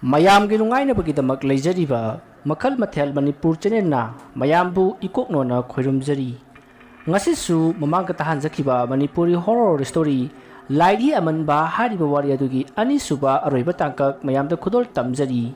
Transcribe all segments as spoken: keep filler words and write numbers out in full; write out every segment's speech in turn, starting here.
ꯃꯌꯥꯝꯒꯤ ꯅꯨꯡꯉꯥꯏꯅꯕꯒꯤꯗꯃꯛ ꯂꯩꯖꯔꯤꯕ ꯃꯈꯜ ꯃꯊꯦꯜ ꯃꯅꯤꯄꯨꯔ ꯆꯦꯅꯦꯜꯅ ꯃꯌꯥꯝꯕꯨ ꯏꯀꯣꯛꯅꯣꯅ ꯈꯣꯏꯔꯨꯝꯖꯔꯤ꯫ ꯉꯁꯤꯁꯨ ꯃꯃꯥꯡꯗ ꯇꯥꯍꯟꯖꯈꯤꯕ ꯃꯅꯤꯄꯨꯔꯤ ꯍꯣꯔꯣꯔ ꯁ꯭ꯇꯣꯔꯤ ꯂꯥꯏꯔꯤ ꯑꯃꯟꯕ ꯍꯥꯏꯔꯤꯕ ꯋꯥꯔꯤ ꯑꯗꯨꯒꯤ ꯑꯅꯤꯁꯨꯕ ꯑꯔꯣꯏꯕ ꯇꯥꯡꯀꯛ ꯃꯌꯥꯝꯗ ꯈꯨꯗꯣꯜ ꯇꯝꯖꯔꯤ꯫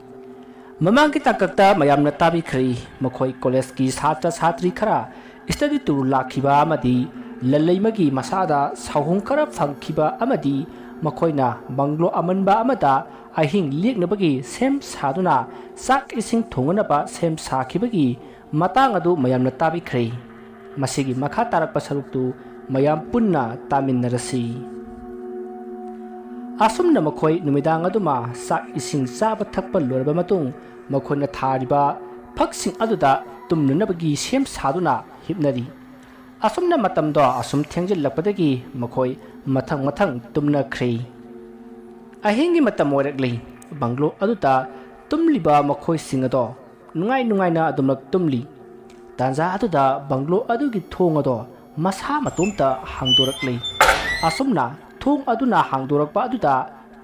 ꯃꯃꯥꯡꯒꯤ ꯇꯥꯡꯀꯛꯇ ꯃꯌꯥꯝꯅ ꯇꯥꯕꯤꯈ꯭ꯔꯦ, ꯃꯈꯣꯏ ꯀꯣꯂꯦꯖꯀꯤ ꯁꯥꯇ꯭ꯔ ꯁꯥꯇ꯭ꯔꯤ ꯈꯔ ꯁ꯭ꯇꯗꯤ ꯇꯨꯔ ꯂꯥꯛꯈꯤꯕ ꯑꯃꯗꯤ ꯂꯜꯂꯩꯃꯒꯤ ꯃꯁꯥꯗ ꯁꯥꯎꯍꯨꯝ ꯈꯔ ꯐꯪꯈꯤꯕ ꯑꯃꯗꯤ ꯃꯈꯣꯏꯅ ꯕꯪꯒ꯭ꯂꯣ ꯑꯃꯟꯕ ꯑꯃꯗ ꯑꯍꯤꯡ ꯂꯦꯛꯅꯕꯒꯤ ꯁꯦꯝ ꯁꯥꯗꯨꯅ ꯆꯥꯛ ꯏꯁꯤꯡ ꯊꯣꯡꯅꯅꯕ ꯁꯦꯝ ꯁꯥꯈꯤꯕꯒꯤ ꯃꯇꯥꯡ ꯑꯗꯨ ꯃꯌꯥꯝꯅ ꯇꯥꯕꯤꯈ꯭ꯔꯦ꯫ ꯃꯁꯤꯒꯤ ꯃꯈꯥ ꯇꯥꯔꯛꯄ ꯁꯔꯨꯛꯇꯨ ꯃꯌꯥꯝ ꯄꯨꯟꯅ ꯇꯥꯃꯤꯟꯅꯔꯁꯤ꯫ ꯑꯁꯨꯝꯅ ꯃꯈꯣꯏ ꯅꯨꯃꯤꯗꯥꯡ ꯑꯗꯨꯃ ꯆꯥꯛ ꯏꯁꯤꯡ ꯆꯥꯕ ꯊꯛꯄ ꯂꯣꯏꯔꯕ ꯃꯇꯨꯡ ꯃꯈꯣꯏꯅ ꯊꯥꯔꯤꯕ ꯐꯛꯁꯤꯡ ꯑꯗꯨꯗ ꯇꯨꯝꯅꯅꯕꯒꯤ ꯁꯦꯝ ꯁꯥꯗꯨꯅ ꯍꯤꯞꯅꯔꯤ꯫ ꯑꯁꯨꯝꯅ ꯃꯇꯝꯗꯣ ꯑꯁꯨꯝ ꯊꯦꯡꯖꯤꯜꯂꯛꯄꯗꯒꯤ ꯃꯈꯣꯏ ꯃꯊꯪ ꯃꯊꯪ ꯇꯨꯝꯅꯈ꯭ꯔꯦ꯫ ꯑꯍꯤꯡꯒꯤ ꯃꯇꯝ ꯑꯣꯏꯔꯛꯂꯤ꯫ ꯕꯪꯒ꯭ꯂꯣ ꯑꯗꯨꯗ ꯇꯨꯝꯂꯤꯕ ꯃꯈꯣꯏꯁꯤꯡ ꯑꯗꯣ ꯅꯨꯡꯉꯥꯏ ꯅꯨꯡꯉꯥꯏꯅ ꯑꯗꯨꯃꯛ ꯇꯨꯝꯂꯤ꯫ ꯇꯥꯟꯖꯥ ꯑꯗꯨꯗ ꯕꯪꯒ꯭ꯂꯣ ꯑꯗꯨꯒꯤ ꯊꯣꯡ ꯑꯗꯣ ꯃꯁꯥ ꯃꯇꯣꯝꯇ ꯍꯥꯡꯗꯣꯔꯛꯂꯤ꯫ ꯑꯁꯨꯝꯅ ꯊꯣꯡ ꯑꯗꯨꯅ ꯍꯥꯡꯗꯣꯔꯛꯄ ꯑꯗꯨꯗ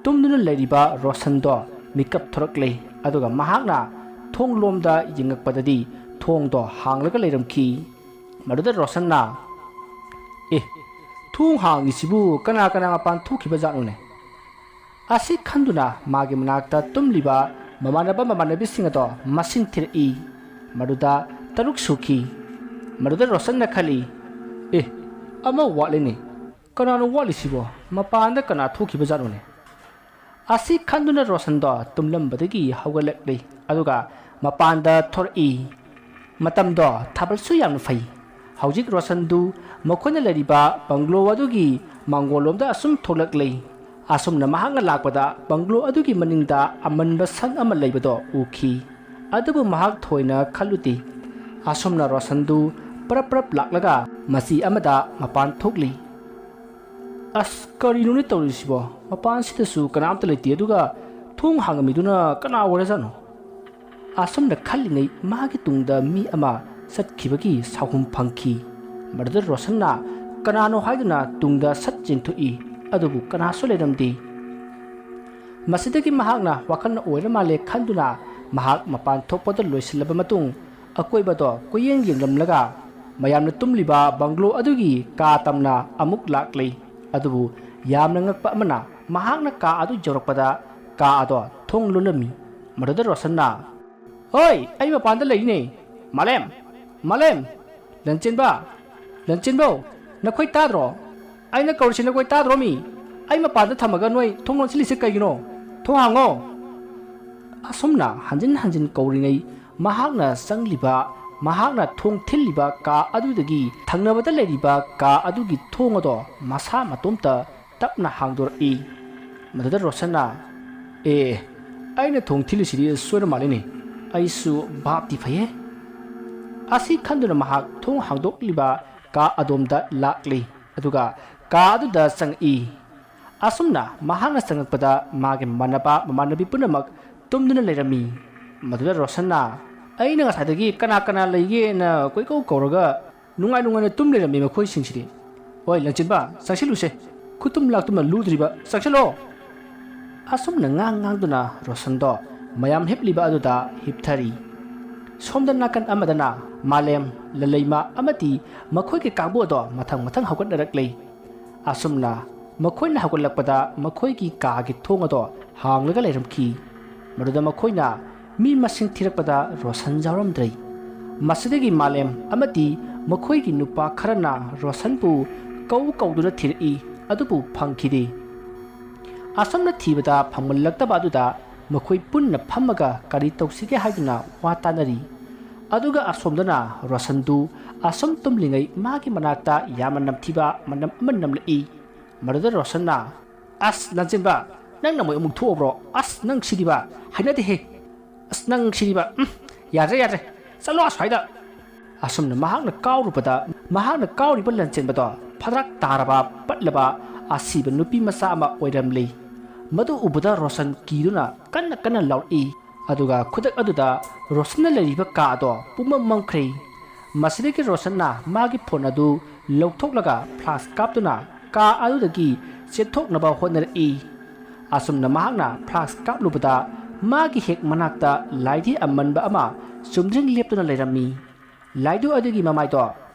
ꯇꯨꯝꯗꯨꯅ ꯂꯩꯔꯤꯕ ꯔꯣꯁꯟꯗꯣ ꯃꯤꯀꯞ ꯊꯣꯔꯛꯂꯦ꯫ ꯑꯗꯨꯒ ꯃꯍꯥꯛꯅ ꯊꯣꯡ ꯂꯣꯝꯗ ꯌꯦꯡꯉꯛꯄꯗꯗꯤ ꯊꯣꯡꯗꯣ ꯍꯥꯡꯂꯒ ꯂꯩꯔꯝꯈꯤ꯫ ꯃꯗꯨꯗ ꯔꯣꯁꯟꯅ, "ꯑꯦ, ꯊꯣꯡ ꯍꯥꯡꯉꯤꯁꯤꯕꯨ ꯀꯅꯥ ꯀꯅꯥ ꯃꯄꯥꯟ ꯊꯣꯛꯈꯤꯕ ꯖꯥꯠꯅꯣꯅꯦ?" ꯑꯁꯤ ꯈꯟꯗꯨꯅ ꯃꯥꯒꯤ ꯃꯅꯥꯛꯇ ꯇꯨꯝꯂꯤꯕ ꯃꯃꯥꯟꯅꯕ ꯃꯃꯥꯟꯅꯕꯤꯁꯤꯡ ꯑꯗꯣ ꯃꯁꯤꯡ ꯊꯤꯔꯛꯏ꯫ ꯃꯗꯨꯗ ꯇꯔꯨꯛ ꯁꯨꯈꯤ꯫ ꯃꯗꯨꯗ ꯔꯣꯁꯟꯅ ꯈꯜꯂꯤ, "ꯑꯦ, ꯑꯃ ꯋꯥꯠꯂꯤꯅꯦ꯫ ꯀꯅꯥꯅꯣ ꯋꯥꯠꯂꯤꯁꯤꯕꯣ? ꯃꯄꯥꯟꯗ ꯀꯅꯥ ꯊꯣꯛꯈꯤꯕ ꯖꯥꯠꯅꯣꯅꯦ?" ꯑꯁꯤ ꯈꯟꯗꯨꯅ ꯔꯣꯁꯟꯗꯣ ꯇꯨꯝꯂꯝꯕꯗꯒꯤ ꯍꯧꯒꯠꯂꯛꯂꯤ꯫ ꯑꯗꯨꯒ ꯃꯄꯥꯟꯗ ꯊꯣꯔꯛꯏ꯫ ꯃꯇꯝꯗꯣ ꯊꯥꯕꯜꯁꯨ ꯌꯥꯝꯅ ꯐꯩ꯫ ꯍꯧꯖꯤꯛ ꯔꯣꯁꯟꯗꯨ ꯃꯈꯣꯏꯅ ꯂꯩꯔꯤꯕ ꯕꯪꯒ꯭ꯂꯣ ꯑꯗꯨꯒꯤ ꯃꯥꯡꯒꯣꯜꯂꯣꯝꯗ ꯑꯁꯨꯝ ꯊꯣꯛꯂꯛꯂꯤ꯫ ꯑꯁꯨꯝꯅ ꯃꯍꯥꯛꯅ ꯂꯥꯛꯄꯗ ꯕꯪꯒ꯭ꯂꯣ ꯑꯗꯨꯒꯤ ꯃꯅꯤꯡꯗ ꯑꯃꯟꯕ ꯁꯪ ꯑꯃ ꯂꯩꯕꯗꯣ ꯎꯈꯤ꯫ ꯑꯗꯨꯕꯨ ꯃꯍꯥꯛ ꯊꯣꯏꯅ ꯈꯜꯂꯨꯗꯦ꯫ ꯑꯁꯨꯝꯅ ꯔꯣꯁꯟꯗꯨ ꯄꯔꯞ ꯄꯔꯞ ꯂꯥꯛꯂꯒ ꯃꯆꯤ ꯑꯃꯗ ꯃꯄꯥꯟ ꯊꯣꯛꯂꯤ꯫ "ꯑꯁ, ꯀꯔꯤꯅꯣꯅꯦ ꯇꯧꯔꯤꯁꯤꯕꯣ? ꯃꯄꯥꯟꯁꯤꯗꯁꯨ ꯀꯅꯥꯝꯇ ꯂꯩꯇꯦ, ꯑꯗꯨꯒ ꯊꯣꯡ ꯍꯥꯡꯉꯝꯃꯤꯗꯨꯅ ꯀꯅꯥ ꯑꯣꯏꯔꯖꯥꯠꯅꯣ?" ꯑꯁꯨꯝꯅ ꯈꯜꯂꯤꯉꯩ ꯃꯥꯒꯤ ꯇꯨꯡꯗ ꯃꯤ ꯑꯃ ꯆꯠꯈꯤꯕꯒꯤ ꯁꯥꯎꯍꯨꯝ ꯐꯪꯈꯤ꯫ ꯃꯗꯨꯗ ꯔꯣꯁꯟꯅ ꯀꯅꯥꯅꯣ ꯍꯥꯏꯗꯨꯅ ꯇꯨꯡꯗ ꯁꯠ ꯌꯦꯡꯊꯣꯛꯏ, ꯑꯗꯨꯕꯨ ꯀꯅꯥꯁꯨ ꯂꯩꯔꯝꯗꯦ꯫ ꯃꯁꯤꯗꯒꯤ ꯃꯍꯥꯛꯅ ꯋꯥꯈꯜ ꯑꯣꯏꯔ ꯃꯥꯜꯂꯦ ꯈꯟꯗꯨꯅ ꯃꯍꯥꯛ ꯃꯄꯥꯟ ꯊꯣꯛꯄꯗ ꯂꯣꯏꯁꯤꯜꯂꯕ ꯃꯇꯨꯡ ꯑꯀꯣꯏꯕꯗꯣ ꯀꯣꯏꯌꯦꯡ ꯌꯦꯡꯂꯝꯂꯒ ꯃꯌꯥꯝꯅ ꯇꯨꯝꯂꯤꯕ ꯕꯪꯒ꯭ꯂꯣ ꯑꯗꯨꯒꯤ ꯀꯥ ꯇꯝꯅ ꯑꯃꯨꯛ ꯂꯥꯛꯂꯤ꯫ ꯑꯗꯨꯕꯨ ꯌꯥꯝꯅ ꯉꯛꯄ ꯑꯃꯅ ꯃꯍꯥꯛꯅ ꯀꯥ ꯑꯗꯨ ꯌꯧꯔꯛꯄꯗ ꯀꯥ ꯑꯗꯣ ꯊꯣꯡ ꯂꯣꯜꯂꯝꯃꯤ꯫ ꯃꯗꯨꯗ ꯔꯣꯁꯟꯅ, "ꯍꯣꯏ, ꯑꯩ ꯃꯄꯥꯟꯗ ꯂꯩꯔꯤꯅꯦ꯫ ꯃꯥꯂꯦꯝ! ꯃꯥꯂꯦꯝ! ꯂꯟꯆꯦꯟꯕ! ꯂꯟꯆꯦꯟꯕꯧ! ꯅꯈꯣꯏ ꯇꯥꯗ꯭ꯔꯣ? ꯑꯩꯅ ꯀꯧꯔꯤꯁꯤ ꯅꯈꯣꯏ ꯇꯥꯗ꯭ꯔꯣ ꯃꯤ? ꯑꯩ ꯃꯄꯥꯟꯗ ꯊꯝꯃꯒ ꯅꯣꯏ ꯊꯣꯡ ꯂꯣꯟꯁꯤꯜꯂꯤꯁꯦ ꯀꯩꯒꯤꯅꯣ? ꯊꯣꯡ ꯍꯥꯡꯉꯣ!" ꯑꯁꯨꯝꯅ ꯍꯟꯖꯤꯟ ꯍꯟꯖꯤꯟ ꯀꯧꯔꯤꯉꯩ ꯃꯍꯥꯛꯅ ꯆꯪꯂꯤꯕ, ꯃꯍꯥꯛꯅ ꯊꯣꯡ ꯊꯤꯜꯂꯤꯕ ꯀꯥ ꯑꯗꯨꯗꯒꯤ ꯊꯪꯅꯕꯗ ꯂꯩꯔꯤꯕ ꯀꯥ ꯑꯗꯨꯒꯤ ꯊꯣꯡ ꯑꯗꯣ ꯃꯁꯥ ꯃꯇꯣꯝꯇ ꯇꯞꯅ ꯍꯥꯡꯗꯣꯔꯛꯏ꯫ ꯃꯗꯨꯗ ꯔꯣꯁꯟꯅ, "ꯑꯦ, ꯑꯩꯅ ꯊꯣꯡ ꯊꯤꯜꯂꯤꯁꯤꯗꯤ ꯁꯣꯏꯔ ꯃꯥꯜꯂꯤꯅꯦ꯫ ꯑꯩꯁꯨ ꯚꯥꯞꯇꯤ ꯐꯩꯌꯦ꯫" ꯑꯁꯤ ꯈꯟꯗꯨꯅ ꯃꯍꯥꯛ ꯊꯣꯡ ꯍꯥꯡꯗꯣꯛꯂꯤꯕ ꯀꯥ ꯑꯗꯣꯝꯗ ꯂꯥꯛꯂꯤ꯫ ꯑꯗꯨꯒ ꯀꯥ ꯑꯗꯨꯗ ꯆꯪꯉꯛꯏ꯫ ꯑꯁꯨꯝꯅ ꯃꯍꯥꯛꯅ ꯆꯪꯉꯛꯄꯗ ꯃꯥꯒꯤ ꯃꯃꯥꯟꯅꯕ ꯃꯃꯥꯟꯅꯕꯤ ꯄꯨꯝꯅꯃꯛ ꯇꯨꯝꯗꯨꯅ ꯂꯩꯔꯝꯃꯤ꯫ ꯃꯗꯨꯗ ꯔꯣꯁꯟꯅ, "ꯑꯩꯅ ꯉꯁꯥꯏꯗꯒꯤ ꯀꯅꯥ ꯀꯅꯥ ꯂꯩꯒꯦꯅ ꯀꯣꯏꯀꯧ ꯀꯧꯔꯒ ꯅꯨꯡꯉꯥꯏ ꯅꯨꯡꯉꯥꯏꯅ ꯇꯨꯝ ꯂꯩꯔꯝꯃꯤ ꯃꯈꯣꯏꯁꯤꯡꯁꯤꯗꯤ꯫ ꯍꯣꯏ, ꯂꯟꯆꯦꯟꯕ, ꯆꯪꯁꯤꯜꯂꯨꯁꯦ꯫ ꯈꯨꯇꯨꯝ ꯂꯥꯛꯇꯨꯝꯅ ꯂꯨꯗ꯭ꯔꯤꯕ, ꯆꯪꯁꯤꯜꯂꯣ!" ꯑꯁꯨꯝꯅ ꯉꯥꯡ ꯉꯥꯡꯗꯨꯅ ꯔꯣꯁꯟꯗꯣ ꯃꯌꯥꯝ ꯍꯤꯞꯂꯤꯕ ꯑꯗꯨꯗ ꯍꯤꯞꯊꯔꯤ꯫ ꯁꯣꯝꯗ ꯅꯥꯀꯟ ꯑꯃꯗꯅ ꯃꯥꯂꯦꯝ, ꯂꯂꯩꯃ ꯑꯃꯗꯤ ꯃꯈꯣꯏꯒꯤ ꯀꯥꯡꯕꯨ ꯑꯗꯣ ꯃꯊꯪ ꯃꯊꯪ ꯍꯧꯒꯠꯅꯔꯛꯂꯤ꯫ ꯑꯁꯨꯝꯅ ꯃꯈꯣꯏꯅ ꯍꯧꯒꯠꯂꯛꯄꯗ ꯃꯈꯣꯏꯒꯤ ꯀꯥꯒꯤ ꯊꯣꯡ ꯑꯗꯣ ꯍꯥꯡꯂꯒ ꯂꯩꯔꯝꯈꯤ꯫ ꯃꯗꯨꯗ ꯃꯈꯣꯏꯅ ꯃꯤ ꯃꯁꯤꯡ ꯊꯤꯔꯛꯄꯗ ꯔꯣꯁꯟ ꯌꯥꯎꯔꯝꯗ꯭ꯔꯦ꯫ ꯃꯁꯤꯗꯒꯤ ꯃꯥꯂꯦꯝ ꯑꯃꯗꯤ ꯃꯈꯣꯏꯒꯤ ꯅꯨꯄꯥ ꯈꯔꯅ ꯔꯣꯁꯟꯕꯨ ꯀꯧ ꯀꯧꯗꯨꯅ ꯊꯤꯔꯛꯏ, ꯑꯗꯨꯕꯨ ꯐꯪꯈꯤꯗꯦ꯫ ꯑꯁꯨꯝꯅ ꯊꯤꯕꯗ ꯐꯪꯂꯛꯇꯕ ꯑꯗꯨꯗ ꯃꯈꯣꯏ ꯄꯨꯟꯅ ꯐꯝꯃꯒ ꯀꯔꯤ ꯇꯧꯁꯤꯒꯦ ꯍꯥꯏꯗꯨꯅ ꯋꯥ ꯇꯥꯅꯔꯤ꯫ ꯑꯗꯨꯒ ꯑꯁꯣꯝꯗꯅ ꯔꯣꯁꯟꯗꯨ ꯑꯁꯨꯝ ꯇꯨꯝꯂꯤꯉꯩ ꯃꯥꯒꯤ ꯃꯅꯥꯛꯇ ꯌꯥꯝꯅ ꯅꯝꯊꯤꯕ ꯃꯅꯝ ꯑꯃ ꯅꯝꯂꯛꯏ꯫ ꯃꯗꯨꯗ ꯔꯣꯁꯟꯅ, "ꯑꯁ, ꯂꯟꯆꯦꯟꯕ, ꯅꯪꯅ ꯃꯣꯏ ꯑꯃꯨꯛ ꯊꯣꯛꯑꯕ꯭ꯔꯣ? ꯑꯁ, ꯅꯪ ꯁꯤꯗꯤꯕ, ꯍꯩꯅꯗꯦꯍꯦ꯫ ꯑꯁ, ꯅꯪ ꯁꯤꯗꯤꯕ, ꯎꯝ, ꯌꯥꯗ꯭ꯔꯦ, ꯌꯥꯗ꯭ꯔꯦ, ꯆꯠꯂꯣ ꯑꯁ꯭ꯋꯥꯏꯗ꯫" ꯑꯁꯨꯝꯅ ꯃꯍꯥꯛꯅ ꯀꯥꯎꯔꯨꯕꯗ, ꯃꯍꯥꯛꯅ ꯀꯥꯎꯔꯤꯕ ꯂꯟꯆꯦꯟꯕꯗꯣ ꯐꯗ꯭ꯔꯥꯛ ꯇꯥꯔꯕ, ꯄꯠꯂꯕ, ꯑꯁꯤꯕ ꯅꯨꯄꯤ ꯃꯆꯥ ꯑꯃ ꯑꯣꯏꯔꯝꯂꯤ꯫ ꯃꯗꯨ ꯎꯕꯗ ꯔꯣꯁꯟ ꯀꯤꯗꯨꯅ ꯀꯟꯅ ꯀꯟꯅ ꯂꯥꯎꯔꯛꯏ꯫ ꯑꯗꯨꯒ ꯈꯨꯗꯛ ꯑꯗꯨꯗ ꯔꯣꯁꯟꯅ ꯂꯩꯔꯤꯕ ꯀꯥ ꯑꯗꯣ ꯄꯨꯝꯃꯝ ꯃꯝꯈ꯭ꯔꯦ꯫ ꯃꯁꯤꯗꯒꯤ ꯔꯣꯁꯟꯅ ꯃꯥꯒꯤ ꯐꯣꯟ ꯑꯗꯨ ꯂꯧꯊꯣꯛꯂꯒ ꯐ꯭ꯂꯥꯁ ꯀꯥꯞꯇꯨꯅ ꯀꯥ ꯑꯗꯨꯗꯒꯤ ꯆꯦꯟꯊꯣꯛꯅꯕ ꯍꯣꯠꯅꯔꯛꯏ꯫ ꯑꯁꯨꯝꯅ ꯃꯍꯥꯛꯅ ꯐ꯭ꯂꯥꯁꯛ ꯀꯥꯞꯂꯨꯕꯗ, ꯃꯥꯒꯤ ꯍꯦꯛ ꯃꯅꯥꯛꯇ ꯂꯥꯏꯙꯤ ꯑꯃꯟꯕ ꯑꯃ ꯆꯨꯝꯗ꯭ꯔꯤꯡ ꯂꯦꯞꯇꯨꯅ ꯂꯩꯔꯝꯃꯤ꯫ ꯂꯥꯏꯙꯤ ꯑꯗꯨꯒꯤ ꯃꯃꯥꯏꯗꯣ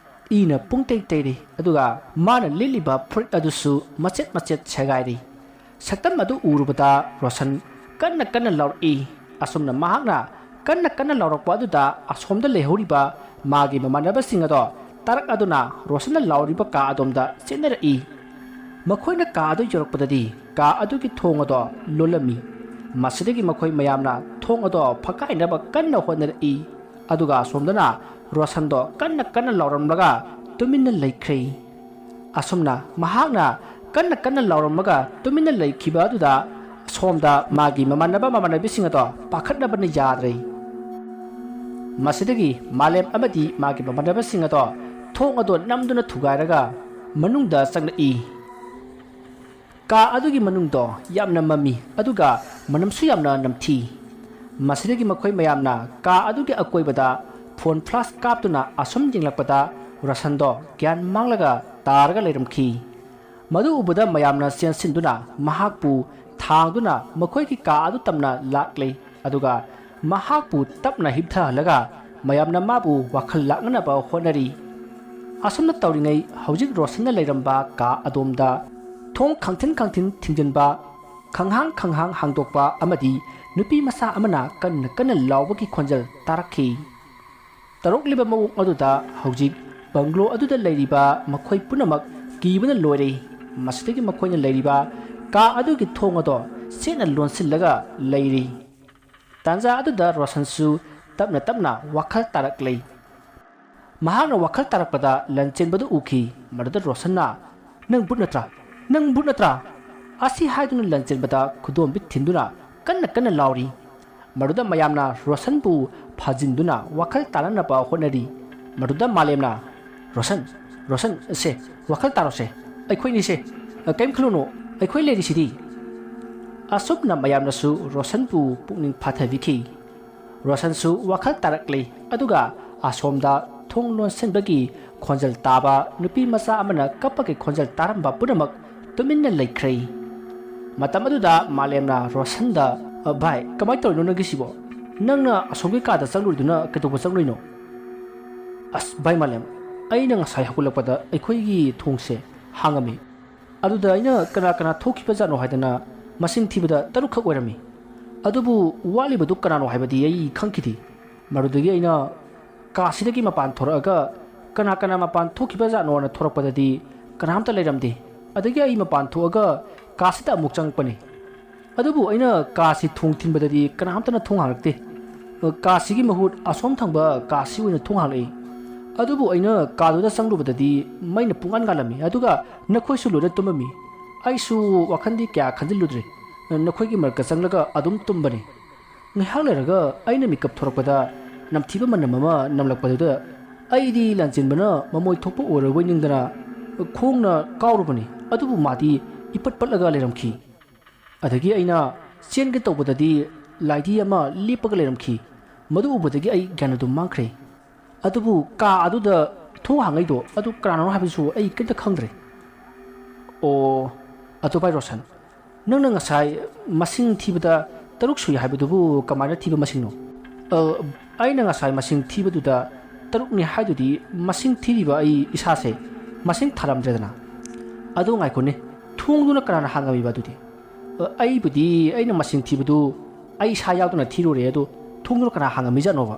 ꯏꯅ ꯄꯨꯡꯇꯩ ꯇꯩꯔꯤ, ꯑꯗꯨꯒ ꯃꯥꯅ ꯂꯤꯠꯂꯤꯕ ꯐꯨꯔꯤꯠ ꯑꯗꯨꯁꯨ ꯃꯆꯦꯠ ꯃꯆꯦꯠ ꯁꯦꯒꯥꯏꯔꯤ꯫ ꯁꯛꯇꯝ ꯑꯗꯨ ꯎꯔꯨꯕꯗ ꯔꯣꯁꯟ ꯀꯟꯅ ꯀꯟꯅ ꯂꯥꯎꯔꯛꯏ꯫ ꯑꯁꯨꯝꯅ ꯃꯍꯥꯛꯅ ꯀꯟꯅ ꯀꯟꯅ ꯂꯥꯎꯔꯛꯄ ꯑꯗꯨꯗ, ꯑꯁꯣꯝꯗ ꯂꯩꯍꯧꯔꯤꯕ ꯃꯥꯒꯤ ꯃꯃꯥꯟꯅꯕꯁꯤꯡ ꯑꯗꯣ ꯇꯥꯔꯛ ꯑꯗꯨꯅ ꯔꯣꯁꯟꯅ ꯂꯥꯎꯔꯤꯕ ꯀꯥ ꯑꯗꯣꯝꯗ ꯆꯦꯟꯅꯔꯛꯏ꯫ ꯃꯈꯣꯏꯅ ꯀꯥ ꯑꯗꯨ ꯌꯧꯔꯛꯄꯗꯗꯤ, ꯀꯥ ꯑꯗꯨꯒꯤ ꯊꯣꯡ ꯑꯗꯣ ꯂꯣꯜꯂꯝꯃꯤ꯫ ꯃꯁꯤꯗꯒꯤ ꯃꯈꯣꯏ ꯃꯌꯥꯝꯅ ꯊꯣꯡ ꯑꯗꯣ ꯐꯛꯀꯥꯏꯅꯕ ꯀꯟꯅ ꯍꯣꯠꯅꯔꯛꯏ꯫ ꯑꯗꯨꯒ ꯑꯁꯣꯝꯗꯅ ꯔꯣꯁꯟꯗꯣ ꯀꯟꯅ ꯀꯟꯅ ꯂꯥꯎꯔꯝꯂꯒ ꯇꯨꯃꯤꯟꯅ ꯂꯩꯈ꯭ꯔꯦ꯫ ꯑꯁꯨꯝꯅ ꯃꯍꯥꯛꯅ ꯀꯟꯅ ꯀꯟꯅ ꯂꯥꯎꯔꯝꯃꯒ ꯇꯨꯃꯤꯟꯅ ꯂꯩꯈꯤꯕ ꯑꯗꯨꯗ, ꯑꯁꯣꯝꯗ ꯃꯥꯒꯤ ꯃꯃꯥꯟꯅꯕ ꯃꯃꯥꯟꯅꯕꯤꯁꯤꯡ ꯑꯗꯣ ꯄꯥꯈꯠꯅꯕꯅ ꯌꯥꯗ꯭ꯔꯦ꯫ ꯃꯁꯤꯗꯒꯤ ꯃꯥꯂꯦꯝ ꯑꯃꯗꯤ ꯃꯥꯒꯤ ꯃꯃꯥꯟꯅꯕꯁꯤꯡ ꯑꯗꯣ ꯊꯣꯡ ꯑꯗꯣ ꯅꯝꯗꯨꯅ ꯊꯨꯒꯥꯏꯔꯒ ꯃꯅꯨꯡꯗ ꯆꯪꯂꯛꯏ꯫ ꯀꯥ ꯑꯗꯨꯒꯤ ꯃꯅꯨꯡꯗꯣ ꯌꯥꯝꯅ ꯃꯝꯃꯤ, ꯑꯗꯨꯒ ꯃꯅꯝꯁꯨ ꯌꯥꯝꯅ ꯅꯝꯊꯤ꯫ ꯃꯁꯤꯗꯒꯤ ꯃꯈꯣꯏ ꯃꯌꯥꯝꯅ ꯀꯥ ꯑꯗꯨꯒꯤ ꯑꯀꯣꯏꯕꯗ ꯐꯣꯟ ꯐ꯭ꯂꯥꯁ ꯀꯥꯞꯇꯨꯅ ꯑꯁꯨꯝ ꯌꯦꯡꯂꯛꯄꯗ, ꯔꯣꯁꯟꯗꯣ ꯒ꯭ꯌꯥꯟ ꯃꯥꯡꯂꯒ ꯇꯥꯔꯒ ꯂꯩꯔꯝꯈꯤ꯫ ꯃꯗꯨ ꯎꯕꯗ ꯃꯌꯥꯝꯅ ꯆꯦꯟꯁꯤꯟꯗꯨꯅ ꯃꯍꯥꯛꯄꯨ ꯊꯥꯡꯗꯨꯅ ꯃꯈꯣꯏꯒꯤ ꯀꯥ ꯑꯗꯨ ꯇꯝꯅ ꯂꯥꯛꯂꯦ, ꯑꯗꯨꯒ ꯃꯍꯥꯛꯄꯨ ꯇꯞꯅ ꯍꯤꯞꯊꯍꯜꯂꯒ ꯃꯌꯥꯝꯅ ꯃꯥꯕꯨ ꯋꯥꯈꯜ ꯂꯥꯛꯅꯅꯕ ꯍꯣꯠꯅꯔꯤ꯫ ꯑꯁꯨꯝꯅ ꯇꯧꯔꯤꯉꯩ, ꯍꯧꯖꯤꯛ ꯔꯣꯁꯟꯅ ꯂꯩꯔꯝꯕ ꯀꯥ ꯑꯗꯣꯝꯗ ꯊꯣꯡ ꯈꯪꯊꯤꯟ ꯈꯪꯊꯤꯟ ꯊꯤꯡꯖꯤꯟꯕ, ꯈꯪꯍꯥꯡ ꯈꯪꯍꯥꯡ ꯍꯥꯡꯗꯣꯛꯄ ꯑꯃꯗꯤ ꯅꯨꯄꯤ ꯃꯆꯥ ꯑꯃꯅ ꯀꯟꯅ ꯀꯟꯅ ꯂꯥꯎꯕꯒꯤ ꯈꯣꯟꯖꯦꯜ ꯇꯥꯔꯛꯈꯤ꯫ ꯇꯧꯔꯛꯂꯤꯕ ꯃꯑꯣꯡ ꯑꯗꯨꯗ ꯍꯧꯖꯤꯛ ꯕꯪꯒ꯭ꯂꯣ ꯑꯗꯨꯗ ꯂꯩꯔꯤꯕ ꯃꯈꯣꯏ ꯄꯨꯝꯅꯃꯛ ꯀꯤꯕꯅ ꯂꯣꯏꯔꯦ꯫ ꯃꯁꯤꯗꯒꯤ ꯃꯈꯣꯏꯅ ꯂꯩꯔꯤꯕ ꯀꯥ ꯑꯗꯨꯒꯤ ꯊꯣꯡ ꯑꯗꯣ ꯆꯦꯠꯅ ꯂꯣꯟꯁꯤꯜꯂꯒ ꯂꯩꯔꯤ꯫ ꯇꯥꯟꯖꯥ ꯑꯗꯨꯗ ꯔꯣꯁꯟꯁꯨ ꯇꯞꯅ ꯇꯞꯅ ꯋꯥꯈꯜ ꯇꯥꯔꯛꯂꯦ꯫ ꯃꯍꯥꯛꯅ ꯋꯥꯈꯜ ꯇꯥꯔꯛꯄꯗ ꯂꯟ ꯆꯦꯟꯕꯗꯨ ꯎꯈꯤ꯫ ꯃꯗꯨꯗ ꯔꯣꯁꯟꯅ, "ꯅꯪ ꯚꯨꯠ ꯅꯠꯇ꯭ꯔꯥ? ꯅꯪ ꯚꯨꯠ ꯅꯠꯇ꯭ꯔꯥ?" ꯑꯁꯤ ꯍꯥꯏꯗꯨꯅ ꯂꯟ ꯆꯦꯟꯕꯗ ꯈꯨꯗꯣꯝꯕꯤꯠ ꯊꯤꯟꯗꯨꯅ ꯀꯟꯅ ꯀꯟꯅ ꯂꯥꯎꯔꯤ꯫ ꯃꯗꯨꯗ ꯃꯌꯥꯝꯅ ꯔꯣꯁꯟꯕꯨ ꯐꯥꯖꯤꯟꯗꯨꯅ ꯋꯥꯈꯜ ꯇꯥꯅꯅꯕ ꯍꯣꯠꯅꯔꯤ꯫ ꯃꯗꯨꯗ ꯃꯥꯂꯦꯝꯅ, "ꯔꯣꯁꯟ, ꯔꯣꯁꯟ, ꯁꯦ, ꯋꯥꯈꯜ ꯇꯥꯔꯣꯁꯦ, ꯑꯩꯈꯣꯏꯅꯤꯁꯦ, ꯀꯔꯤꯝ ꯈꯜꯂꯨꯅꯨ, ꯑꯩꯈꯣꯏ ꯂꯩꯔꯤꯁꯤꯗꯤ"꯫ ꯑꯁꯨꯝꯅ ꯃꯌꯥꯝꯅꯁꯨ ꯔꯣꯁꯟꯕꯨ ꯄꯨꯛꯅꯤꯡ ꯐꯥꯊꯕꯤꯈꯤ꯫ ꯔꯣꯁꯟꯁꯨ ꯋꯥꯈꯜ ꯇꯥꯔꯛꯂꯦ, ꯑꯗꯨꯒ ꯑꯁꯣꯝꯗ ꯊꯣꯡ ꯂꯣꯟꯁꯤꯟꯕꯒꯤ ꯈꯣꯟꯖꯦꯜ ꯇꯥꯕ, ꯅꯨꯄꯤ ꯃꯆꯥ ꯑꯃꯅ ꯀꯞꯄꯒꯤ ꯈꯣꯟꯖꯦꯜ ꯇꯥꯔꯝꯕ ꯄꯨꯝꯅꯃꯛ ꯇꯨꯃꯤꯟꯅ ꯂꯩꯈ꯭ꯔꯦ꯫ ꯃꯇꯝ ꯑꯗꯨꯗ ꯃꯥꯂꯦꯝꯅ ꯔꯣꯁꯟꯗ, "ꯑ, ꯚꯥꯏ, ꯀꯃꯥꯏꯅ ꯇꯧꯔꯤꯅꯣ ꯅꯪꯒꯤꯁꯤꯕꯣ? ꯅꯪꯅ ꯑꯁꯣꯝꯒꯤ ꯀꯥꯗ ꯆꯪꯂꯨꯔꯤꯗꯨꯅ ꯀꯩꯗꯧꯕ ꯆꯪꯂꯨꯏꯅꯣ?" "ꯑꯁ ꯚꯥꯏ ꯃꯥꯂꯦꯝ, ꯑꯩꯅ ꯉꯁꯥꯏ ꯍꯧꯒꯠꯂꯛꯄꯗ ꯑꯩꯈꯣꯏꯒꯤ ꯊꯣꯡꯁꯦ ꯍꯥꯡꯉꯝꯃꯤ꯫ ꯑꯗꯨꯗ ꯑꯩꯅ ꯀꯅꯥ ꯀꯅꯥ ꯊꯣꯛꯈꯤꯕꯖꯥꯠꯅꯣ ꯍꯥꯏꯗꯅ ꯃꯁꯤꯡ ꯊꯤꯕꯗ ꯇꯔꯨꯛꯈꯛ ꯑꯣꯏꯔꯝꯃꯤ꯫ ꯑꯗꯨꯕꯨ ꯋꯥꯠꯂꯤꯕꯗꯨ ꯀꯅꯥꯅꯣ ꯍꯥꯏꯕꯗꯤ ꯑꯩ ꯈꯪꯈꯤꯗꯦ꯫ ꯃꯗꯨꯗꯒꯤ ꯑꯩꯅ ꯀꯥꯁꯤꯗꯒꯤ ꯃꯄꯥꯟ ꯊꯣꯔꯛꯑꯒ ꯀꯅꯥ ꯀꯅꯥ ꯃꯄꯥꯟ ꯊꯣꯛꯈꯤꯕꯖꯥꯠꯅꯣꯅ ꯊꯣꯔꯛꯄꯗꯗꯤ ꯀꯅꯥꯝꯇ ꯂꯩꯔꯝꯗꯦ꯫ ꯑꯗꯒꯤ ꯑꯩ ꯃꯄꯥꯟ ꯊꯣꯛꯑꯒ ꯀꯥꯁꯤꯗ ꯑꯃꯨꯛ ꯆꯪꯉꯛꯄꯅꯤ꯫ ꯑꯗꯨꯕꯨ ꯑꯩꯅ ꯀꯥꯁꯤ ꯊꯣꯡ ꯊꯤꯟꯕꯗꯗꯤ ꯀꯅꯥꯝꯇꯅ ꯊꯣꯡ ꯍꯥꯡꯂꯛꯇꯦ꯫ ꯀꯥꯁꯤꯒꯤ ꯃꯍꯨꯠ ꯑꯁꯣꯝ ꯊꯪꯕ ꯀꯥꯁꯤ ꯑꯣꯏꯅ ꯊꯣꯡ ꯍꯥꯡꯂꯛꯏ꯫ ꯑꯗꯨꯕꯨ ꯑꯩꯅ ꯀꯥꯗꯨꯗ ꯆꯪꯂꯨꯕꯗꯗꯤ ꯃꯩꯅ ꯄꯨꯡꯉꯥꯟ ꯉꯥꯜꯂꯝꯃꯤ, ꯑꯗꯨꯒ ꯅꯈꯣꯏꯁꯨ ꯂꯣꯏꯅ ꯇꯨꯝꯃꯝꯃꯤ꯫ ꯑꯩꯁꯨ ꯋꯥꯈꯜꯗꯤ ꯀꯌꯥ ꯈꯟꯖꯤꯜꯂꯨꯗ꯭ꯔꯦ, ꯅꯈꯣꯏꯒꯤ ꯃꯔꯛꯇ ꯆꯪꯂꯒ ꯑꯗꯨꯝ ꯇꯨꯝꯕꯅꯤ꯫ ꯉꯥꯏꯍꯥꯛ ꯂꯩꯔꯒ ꯑꯩꯅ ꯃꯤꯀꯞ ꯊꯣꯔꯛꯄꯗ ꯅꯝꯊꯤꯕ ꯃꯅꯝ ꯑꯃ ꯅꯝꯂꯛꯄꯗꯨꯗ ꯑꯩꯗꯤ ꯂꯥꯟꯖꯦꯟꯕꯅ ꯃꯃꯣꯏ ꯊꯣꯛꯄ ꯑꯣꯏꯔꯕꯣꯏ ꯅꯤꯡꯗꯅ ꯈꯣꯡꯅ ꯀꯥꯎꯔꯨꯕꯅꯤ, ꯑꯗꯨꯕꯨ ꯃꯥꯗꯤ ꯏꯄꯠ ꯄꯠꯂꯒ ꯂꯩꯔꯝꯈꯤ꯫ ꯑꯗꯒꯤ ꯑꯩꯅ ꯆꯦꯟꯒꯦ ꯇꯧꯕꯗꯗꯤ ꯂꯥꯏꯙꯤ ꯑꯃ ꯂꯦꯞꯄꯒ ꯂꯩꯔꯝꯈꯤ꯫ ꯃꯗꯨ ꯎꯕꯗꯒꯤ ꯑꯩ ꯒ꯭ꯌꯥꯟ ꯑꯗꯨꯝ ꯃꯥꯡꯈ꯭ꯔꯦ꯫ ꯑꯗꯨꯕꯨ ꯀꯥ ꯑꯗꯨꯗ ꯊꯣꯡ ꯍꯥꯡꯉꯩꯗꯣ ꯑꯗꯨ ꯀꯅꯥꯅꯣ ꯍꯥꯏꯕꯁꯨ ꯑꯩ ꯀꯔꯤꯝꯇ ꯈꯪꯗ꯭ꯔꯦ꯫ ꯑꯣ, ꯑꯗꯨ ꯚꯥꯏ ꯔꯣꯁꯟ, ꯅꯪꯅ ꯉꯁꯥꯏ ꯃꯁꯤꯡ ꯊꯤꯕꯗ ꯇꯔꯨꯛ ꯁꯨꯏ ꯍꯥꯏꯕꯗꯨꯕꯨ ꯀꯃꯥꯏꯅ ꯊꯤꯕ ꯃꯁꯤꯡꯅꯣ? ꯑ, ꯑꯩꯅ ꯉꯁꯥꯏ ꯃꯁꯤꯡ ꯊꯤꯕꯗꯨꯗ ꯇꯔꯨꯛꯅꯤ ꯍꯥꯏꯗꯨꯗꯤ ꯃꯁꯤꯡ ꯊꯤꯔꯤꯕ ꯑꯩ ꯏꯁꯥꯁꯦ ꯃꯁꯤꯡ ꯊꯥꯔꯝꯗ꯭ꯔꯦꯗꯅ꯫ ꯑꯗꯨ ꯉꯥꯏꯈꯣꯅꯦ, ꯊꯣꯡꯗꯨꯅ ꯀꯅꯥꯅ ꯍꯥꯡꯉꯝꯃꯤꯕ ꯑꯗꯨꯗꯤ? ꯑ, ꯑꯩꯕꯨꯗꯤ ꯑꯩꯅ ꯃꯁꯤꯡ ꯊꯤꯕꯗꯨ ꯑꯩ ꯏꯁꯥ ꯌꯥꯎꯗꯅ ꯊꯤꯔꯨꯔꯦ, ꯑꯗꯨ ꯊꯣꯡꯗꯨꯅ ꯀꯅꯥ ꯍꯥꯡꯉꯝꯃꯤꯖꯥꯠꯅꯣꯕ?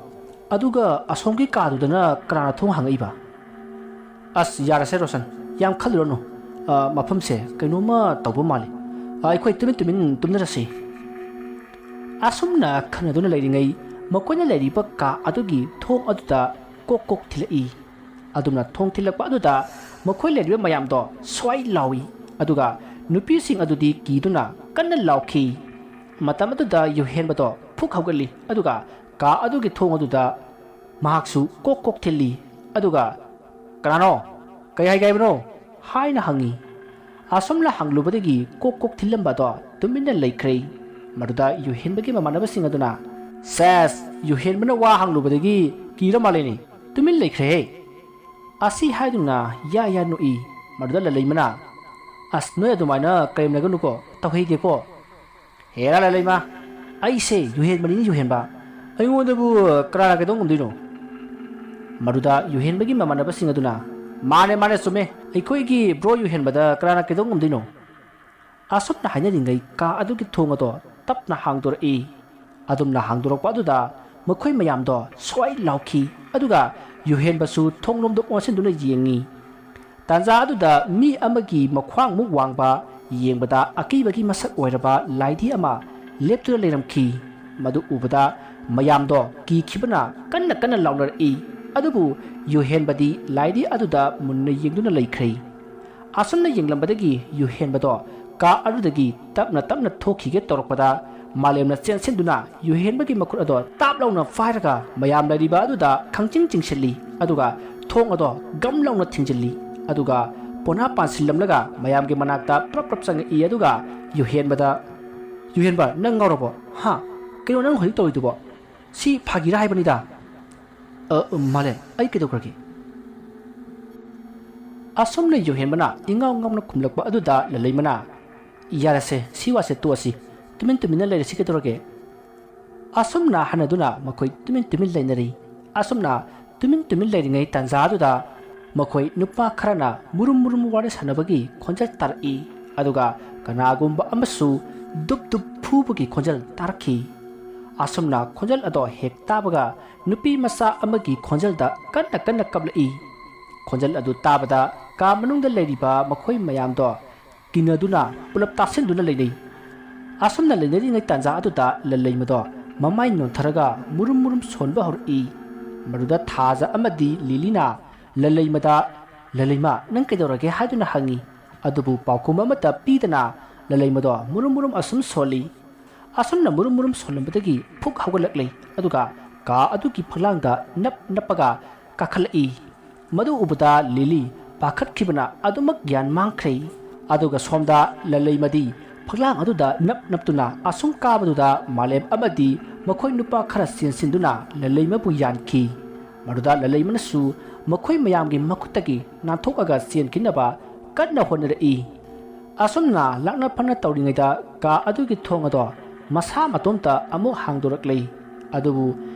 ꯑꯗꯨꯒ ꯑꯁꯣꯝꯒꯤ ꯀꯥꯗꯨꯗꯅ ꯀꯅꯥꯅ ꯊꯣꯡ ꯍꯥꯡꯉꯛꯏꯕ? ꯑꯁ, ꯌꯥꯔꯁꯦ ꯔꯣꯁꯟ, ꯌꯥꯝ ꯈꯜꯂꯨꯔꯅꯨ꯫ ꯑ, ꯃꯐꯝꯁꯦ ꯀꯩꯅꯣꯝꯃ ꯇꯧꯕ ꯃꯥꯜꯂꯤ꯫ ꯑ, ꯑꯩꯈꯣꯏ ꯇꯨꯃꯤꯟ ꯇꯨꯃꯤꯟ ꯇꯨꯝꯅꯔꯁꯤ꯫ ꯑꯁꯨꯝꯅ ꯈꯟꯅꯗꯨꯅ ꯂꯩꯔꯤꯉꯩ ꯃꯈꯣꯏꯅ ꯂꯩꯔꯤꯕ ꯀꯥ ꯑꯗꯨꯒꯤ ꯊꯣꯡ ꯑꯗꯨꯗ ꯀꯣꯛ ꯀꯣꯛ ꯊꯤꯜꯂꯛꯏ꯫ ꯑꯗꯨꯝꯅ ꯊꯣꯡ ꯊꯤꯜꯂꯛꯄ ꯑꯗꯨꯗ ꯃꯈꯣꯏ ꯂꯩꯔꯤꯕ ꯃꯌꯥꯝꯗꯣ ꯁ꯭ꯋꯥꯏ ꯂꯥꯎꯏ, ꯑꯗꯨꯒ ꯅꯨꯄꯤꯁꯤꯡ ꯑꯗꯨꯗꯤ ꯀꯤꯗꯨꯅ ꯀꯟꯅ ꯂꯥꯎꯈꯤ꯫ ꯃꯇꯝ ꯑꯗꯨꯗ ꯌꯨꯍꯦꯟꯕꯗꯣ ꯐꯨꯛ ꯍꯧꯒꯠꯂꯤ, ꯑꯗꯨꯒ ꯀꯥ ꯑꯗꯨꯒꯤ ꯊꯣꯡ ꯑꯗꯨꯗ ꯃꯍꯥꯛꯁꯨ ꯀꯣꯛ ꯀꯣꯛ ꯊꯤꯜꯂꯤ, ꯑꯗꯨꯒ "ꯀꯅꯥꯅꯣ? ꯀꯩ ꯍꯥꯏꯒꯦ ꯍꯥꯏꯕꯅꯣ?" ꯍꯥꯏꯅ ꯍꯪꯉꯤ꯫ ꯑꯁꯨꯝꯅ ꯍꯪꯂꯨꯕꯗꯒꯤ ꯀꯣꯛ ꯀꯣꯛ ꯊꯤꯜꯂꯝꯕ ꯑꯗꯣ ꯇꯨꯃꯤꯟꯅ ꯂꯩꯈ꯭ꯔꯦ꯫ ꯃꯗꯨꯗ ꯌꯨꯍꯦꯟꯕꯒꯤ ꯃꯃꯥꯟꯅꯕꯁꯤꯡ ꯑꯗꯨꯅ, "ꯁꯦꯁ, ꯌꯨꯍꯦꯟꯕꯅ ꯋꯥ ꯍꯪꯂꯨꯕꯗꯒꯤ ꯀꯤꯔ ꯃꯥꯜꯂꯦꯅꯦ, ꯇꯨꯃꯤꯟ ꯂꯩꯈ꯭ꯔꯦꯍꯦ!" ꯑꯁꯤ ꯍꯥꯏꯗꯨꯅ ꯌꯥ ꯌꯥ ꯅꯣꯛꯏ꯫ ꯃꯗꯨꯗ ꯂꯂꯩꯃꯅ, "ꯑꯁ, ꯅꯣꯏ ꯑꯗꯨꯃꯥꯏꯅ ꯀꯔꯦꯝꯅꯒꯅꯨꯀꯣ, ꯇꯧꯍꯩꯗꯦꯀꯣ꯫ ꯍꯦꯔꯥ ꯂꯂꯩꯃ, ꯑꯩꯁꯦ ꯌꯨꯍꯦꯟꯕꯅꯤꯅ ꯌꯨꯍꯦꯟꯕ, ꯑꯩꯉꯣꯟꯗꯕꯨ ꯀꯅꯥꯅ ꯀꯩꯗꯧ ꯉꯝꯗꯣꯏꯅꯣ? ꯃꯗꯨꯗ ꯌꯨꯍꯦꯟꯕꯒꯤ ꯃꯃꯥꯟꯅꯕꯁꯤꯡ ꯑꯗꯨꯅ, "ꯃꯥꯅꯦ, ꯃꯥꯅꯦ, ꯆꯨꯝꯃꯦ, ꯑꯩꯈꯣꯏꯒꯤ ꯕ꯭ꯔꯣ ꯌꯨꯍꯦꯟꯕꯗ ꯀꯅꯥꯅ ꯀꯩꯗꯧ ꯉꯝꯗꯣꯏꯅꯣ?" ꯑꯁꯨꯝꯅ ꯍꯥꯏꯅꯔꯤꯉꯩ ꯀꯥ ꯑꯗꯨꯒꯤ ꯊꯣꯡ ꯑꯗꯣ ꯇꯞꯅ ꯍꯥꯡꯗꯣꯔꯛꯏ꯫ ꯑꯗꯨꯝꯅ ꯍꯥꯡꯗꯣꯔꯛꯄ ꯑꯗꯨꯗ ꯃꯈꯣꯏ ꯃꯌꯥꯝꯗꯣ ꯁ꯭ꯋꯥꯏ ꯂꯥꯎꯈꯤ, ꯑꯗꯨꯒ ꯌꯨꯍꯦꯟꯕꯁꯨ ꯊꯣꯡꯂꯣꯝꯗ ꯑꯣꯟꯁꯤꯟꯗꯨꯅ ꯌꯦꯡꯉꯤ꯫ ꯇꯥꯟꯖꯥ ꯑꯗꯨꯗ ꯃꯤ ꯑꯃꯒꯤ ꯃꯈ꯭ꯋꯥꯡꯃꯨꯛ ꯋꯥꯡꯕ, ꯌꯦꯡꯕꯗ ꯑꯀꯤꯕꯒꯤ ꯃꯁꯛ ꯑꯣꯏꯔꯕ ꯂꯥꯏꯙꯤ ꯑꯃ ꯂꯦꯞꯇꯨꯅ ꯂꯩꯔꯝꯈꯤ꯫ ꯃꯗꯨ ꯎꯕꯗ ꯃꯌꯥꯝꯗꯣ ꯀꯤꯈꯤꯕꯅ ꯀꯟꯅ ꯀꯟꯅ ꯂꯥꯎꯅꯔꯛꯏ꯫ ꯑꯗꯨꯕꯨ ꯌꯨꯍꯦꯟꯕꯗꯤ ꯂꯥꯏꯙꯤ ꯑꯗꯨꯗ ꯃꯨꯟꯅ ꯌꯦꯡꯗꯨꯅ ꯂꯩꯈ꯭ꯔꯦ꯫ ꯑꯁꯨꯝꯅ ꯌꯦꯡꯂꯝꯕꯗꯒꯤ ꯌꯨꯍꯦꯟꯕꯗꯣ ꯀꯥ ꯑꯗꯨꯗꯒꯤ ꯇꯞꯅ ꯇꯞꯅ ꯊꯣꯛꯈꯤꯒꯦ ꯇꯧꯔꯛꯄꯗ, ꯃꯥꯂꯦꯝꯅ ꯆꯦꯟꯁꯤꯟꯗꯨꯅ ꯌꯨꯍꯦꯟꯕꯒꯤ ꯃꯈꯨꯠ ꯑꯗꯣ ꯇꯥꯞ ꯂꯥꯎꯅ ꯄꯥꯏꯔꯒ ꯃꯌꯥꯝ ꯂꯩꯔꯤꯕ ꯑꯗꯨꯗ ꯈꯪꯆꯤꯡ ꯆꯤꯡꯁꯤꯜꯂꯤ꯫ ꯑꯗꯨꯒ ꯊꯣꯡ ꯑꯗꯣ ꯒꯝ ꯂꯥꯎꯅ ꯊꯤꯡꯖꯤꯜꯂꯤ꯫ ꯑꯗꯨꯒ ꯄꯣꯅꯥ ꯄꯥꯟꯁꯤꯜꯂꯝꯂꯒ ꯃꯌꯥꯝꯒꯤ ꯃꯅꯥꯛꯇ ꯄ꯭ꯔꯞ ꯄ꯭ꯔꯞ ꯆꯪꯉꯛꯏ꯫ ꯑꯗꯨꯒ ꯌꯨꯍꯦꯟꯕꯗ, "ꯌꯨꯍꯦꯟꯕ, ꯅꯪ ꯉꯥꯎꯔꯕꯣ? ꯍꯥ? ꯀꯩꯅꯣ ꯅꯪ ꯍꯧꯖꯤꯛ ꯇꯧꯔꯤꯗꯨꯕꯣ? ꯁꯤ ꯐꯥꯒꯤꯔꯥ ꯍꯥꯏꯕꯅꯤꯗ?" "ꯑ, ꯃꯥꯂꯦꯝ, ꯑꯩ ꯀꯩꯗꯧꯈ꯭ꯔꯒꯦ?" ꯑꯁꯨꯝꯅ ꯌꯨꯍꯦꯟꯕꯅ ꯏꯉꯥꯎ ꯉꯥꯎꯅ ꯈꯨꯝꯂꯛꯄ ꯑꯗꯨꯗ ꯂꯂꯩꯃꯅ, "ꯌꯥꯔꯦꯁꯦ, ꯁꯤ ꯋꯥꯁꯦ ꯇꯣꯛꯑꯁꯤ꯫ ꯇꯨꯃꯤꯟ ꯇꯨꯃꯤꯟꯅ ꯂꯩꯔꯁꯤ ꯀꯩꯗꯧꯔꯒꯦ?" ꯑꯁꯨꯝꯅ ꯍꯥꯏꯅꯗꯨꯅ ꯃꯈꯣꯏ ꯇꯨꯃꯤꯟ ꯇꯨꯃꯤꯟ ꯂꯩꯅꯔꯤ꯫ ꯑꯁꯨꯝꯅ ꯇꯨꯃꯤꯟ ꯇꯨꯃꯤꯟ ꯂꯩꯔꯤꯉꯩ ꯇꯥꯟꯖꯥꯗꯨꯗ ꯃꯈꯣꯏ ꯅꯨꯄꯥ ꯈꯔꯅ ꯃꯨꯔꯨꯝ ꯃꯨꯔꯨꯝ ꯋꯥꯔꯤ ꯁꯥꯟꯅꯕꯒꯤ ꯈꯣꯟꯖꯦꯜ ꯇꯥꯔꯛꯏ꯫ ꯑꯗꯨꯒ ꯀꯅꯥꯒꯨꯝꯕ ꯑꯃꯁꯨ ꯗꯨꯞ ꯗꯨꯞ ꯐꯨꯕꯒꯤ ꯈꯣꯟꯖꯦꯜ ꯇꯥꯔꯛꯈꯤ꯫ ꯑꯁꯨꯝꯅ ꯈꯣꯟꯖꯦꯜ ꯑꯗꯣ ꯍꯦꯛ ꯇꯥꯕꯒ ꯅꯨꯄꯤ ꯃꯆꯥ ꯑꯃꯒꯤ ꯈꯣꯟꯖꯦꯜꯗ ꯀꯟꯅ ꯀꯟꯅ ꯀꯞꯂꯛꯏ꯫ ꯈꯣꯟꯖꯦꯜ ꯑꯗꯨ ꯇꯥꯕꯗ ꯀꯥ ꯃꯅꯨꯡꯗ ꯂꯩꯔꯤꯕ ꯃꯈꯣꯏ ꯃꯌꯥꯝꯗꯣ ꯀꯤꯅꯗꯨꯅ ꯄꯨꯂꯞ ꯇꯥꯁꯤꯟꯗꯨꯅ ꯂꯩꯅꯩ꯫ ꯑꯁꯨꯝꯅ ꯂꯩꯅꯔꯤꯉꯩ ꯇꯥꯟꯖꯥ ꯑꯗꯨꯗ ꯂꯂꯩꯃꯗꯣ ꯃꯃꯥꯏ ꯅꯣꯟꯊꯔꯒ ꯃꯨꯔꯨꯝ ꯃꯨꯔꯨꯝ ꯁꯣꯟꯕ ꯍꯧꯔꯛꯏ꯫ ꯃꯗꯨꯗ ꯊꯥꯖ ꯑꯃꯗꯤ ꯂꯤꯂꯤꯅ ꯂꯂꯩꯃꯗ, "ꯂꯂꯩꯃ, ꯅꯪ ꯀꯩꯗꯧꯔꯒꯦ?" ꯍꯥꯏꯗꯨꯅ ꯍꯪꯉꯤ꯫ ꯑꯗꯨꯕꯨ ꯄꯥꯎꯈꯨꯝ ꯑꯃꯠꯇ ꯄꯤꯗꯅ ꯂꯂꯩꯃꯗꯣ ꯃꯨꯔꯨꯝ ꯃꯨꯔꯨꯝ ꯑꯁꯨꯝ ꯁꯣꯜꯂꯤ꯫ ꯑꯁꯨꯝꯅ ꯃꯨꯔꯨꯝ ꯃꯨꯔꯨꯝ ꯁꯣꯜꯂꯝꯕꯗꯒꯤ ꯐꯨꯛ ꯍꯧꯒꯠꯂꯛꯂꯦ, ꯑꯗꯨꯒ ꯀꯥ ꯑꯗꯨꯒꯤ ꯐꯛꯂꯥꯡꯗ ꯅꯞ ꯅꯞꯄꯒ ꯀꯥꯈꯠꯂꯛꯏ꯫ ꯃꯗꯨ ꯎꯕꯗ ꯂꯤꯂꯤ ꯄꯥꯈꯠꯈꯤꯕꯅ ꯑꯗꯨꯃꯛ ꯒ꯭ꯌꯥꯟ ꯃꯥꯡꯈ꯭ꯔꯦ꯫ ꯑꯗꯨꯒ ꯁꯣꯝꯗ ꯂꯂꯩꯃꯗꯤ ꯐꯛꯂꯥꯡ ꯑꯗꯨꯗ ꯅꯞ ꯅꯞꯇꯨꯅ ꯑꯁꯨꯝ ꯀꯥꯕꯗꯨꯗ ꯃꯥꯂꯦꯝ ꯑꯃꯗꯤ ꯃꯈꯣꯏ ꯅꯨꯄꯥ ꯈꯔ ꯆꯦꯟꯁꯤꯟꯗꯨꯅ ꯂꯂꯩꯃꯕꯨ ꯌꯥꯟꯈꯤ꯫ ꯃꯗꯨꯗ ꯂꯂꯩꯃꯅꯁꯨ ꯃꯈꯣꯏ ꯃꯌꯥꯝꯒꯤ ꯃꯈꯨꯠꯇꯒꯤ ꯅꯥꯟꯊꯣꯛꯑꯒ ꯆꯦꯟꯈꯤꯅꯕ ꯀꯟꯅ ꯍꯣꯠꯅꯔꯛꯏ꯫ ꯑꯁꯨꯝꯅ ꯂꯥꯛꯅ ꯐꯅ ꯇꯧꯔꯤꯉꯩꯗ ꯀꯥ ꯑꯗꯨꯒꯤ ꯊꯣꯡ ꯑꯗꯣ ꯃꯁꯥ ꯃꯇꯣꯝꯇ ꯑꯃꯨꯛ ꯍꯥꯡꯗꯣꯔꯛꯂꯤ꯫ ꯑꯗꯨꯕꯨ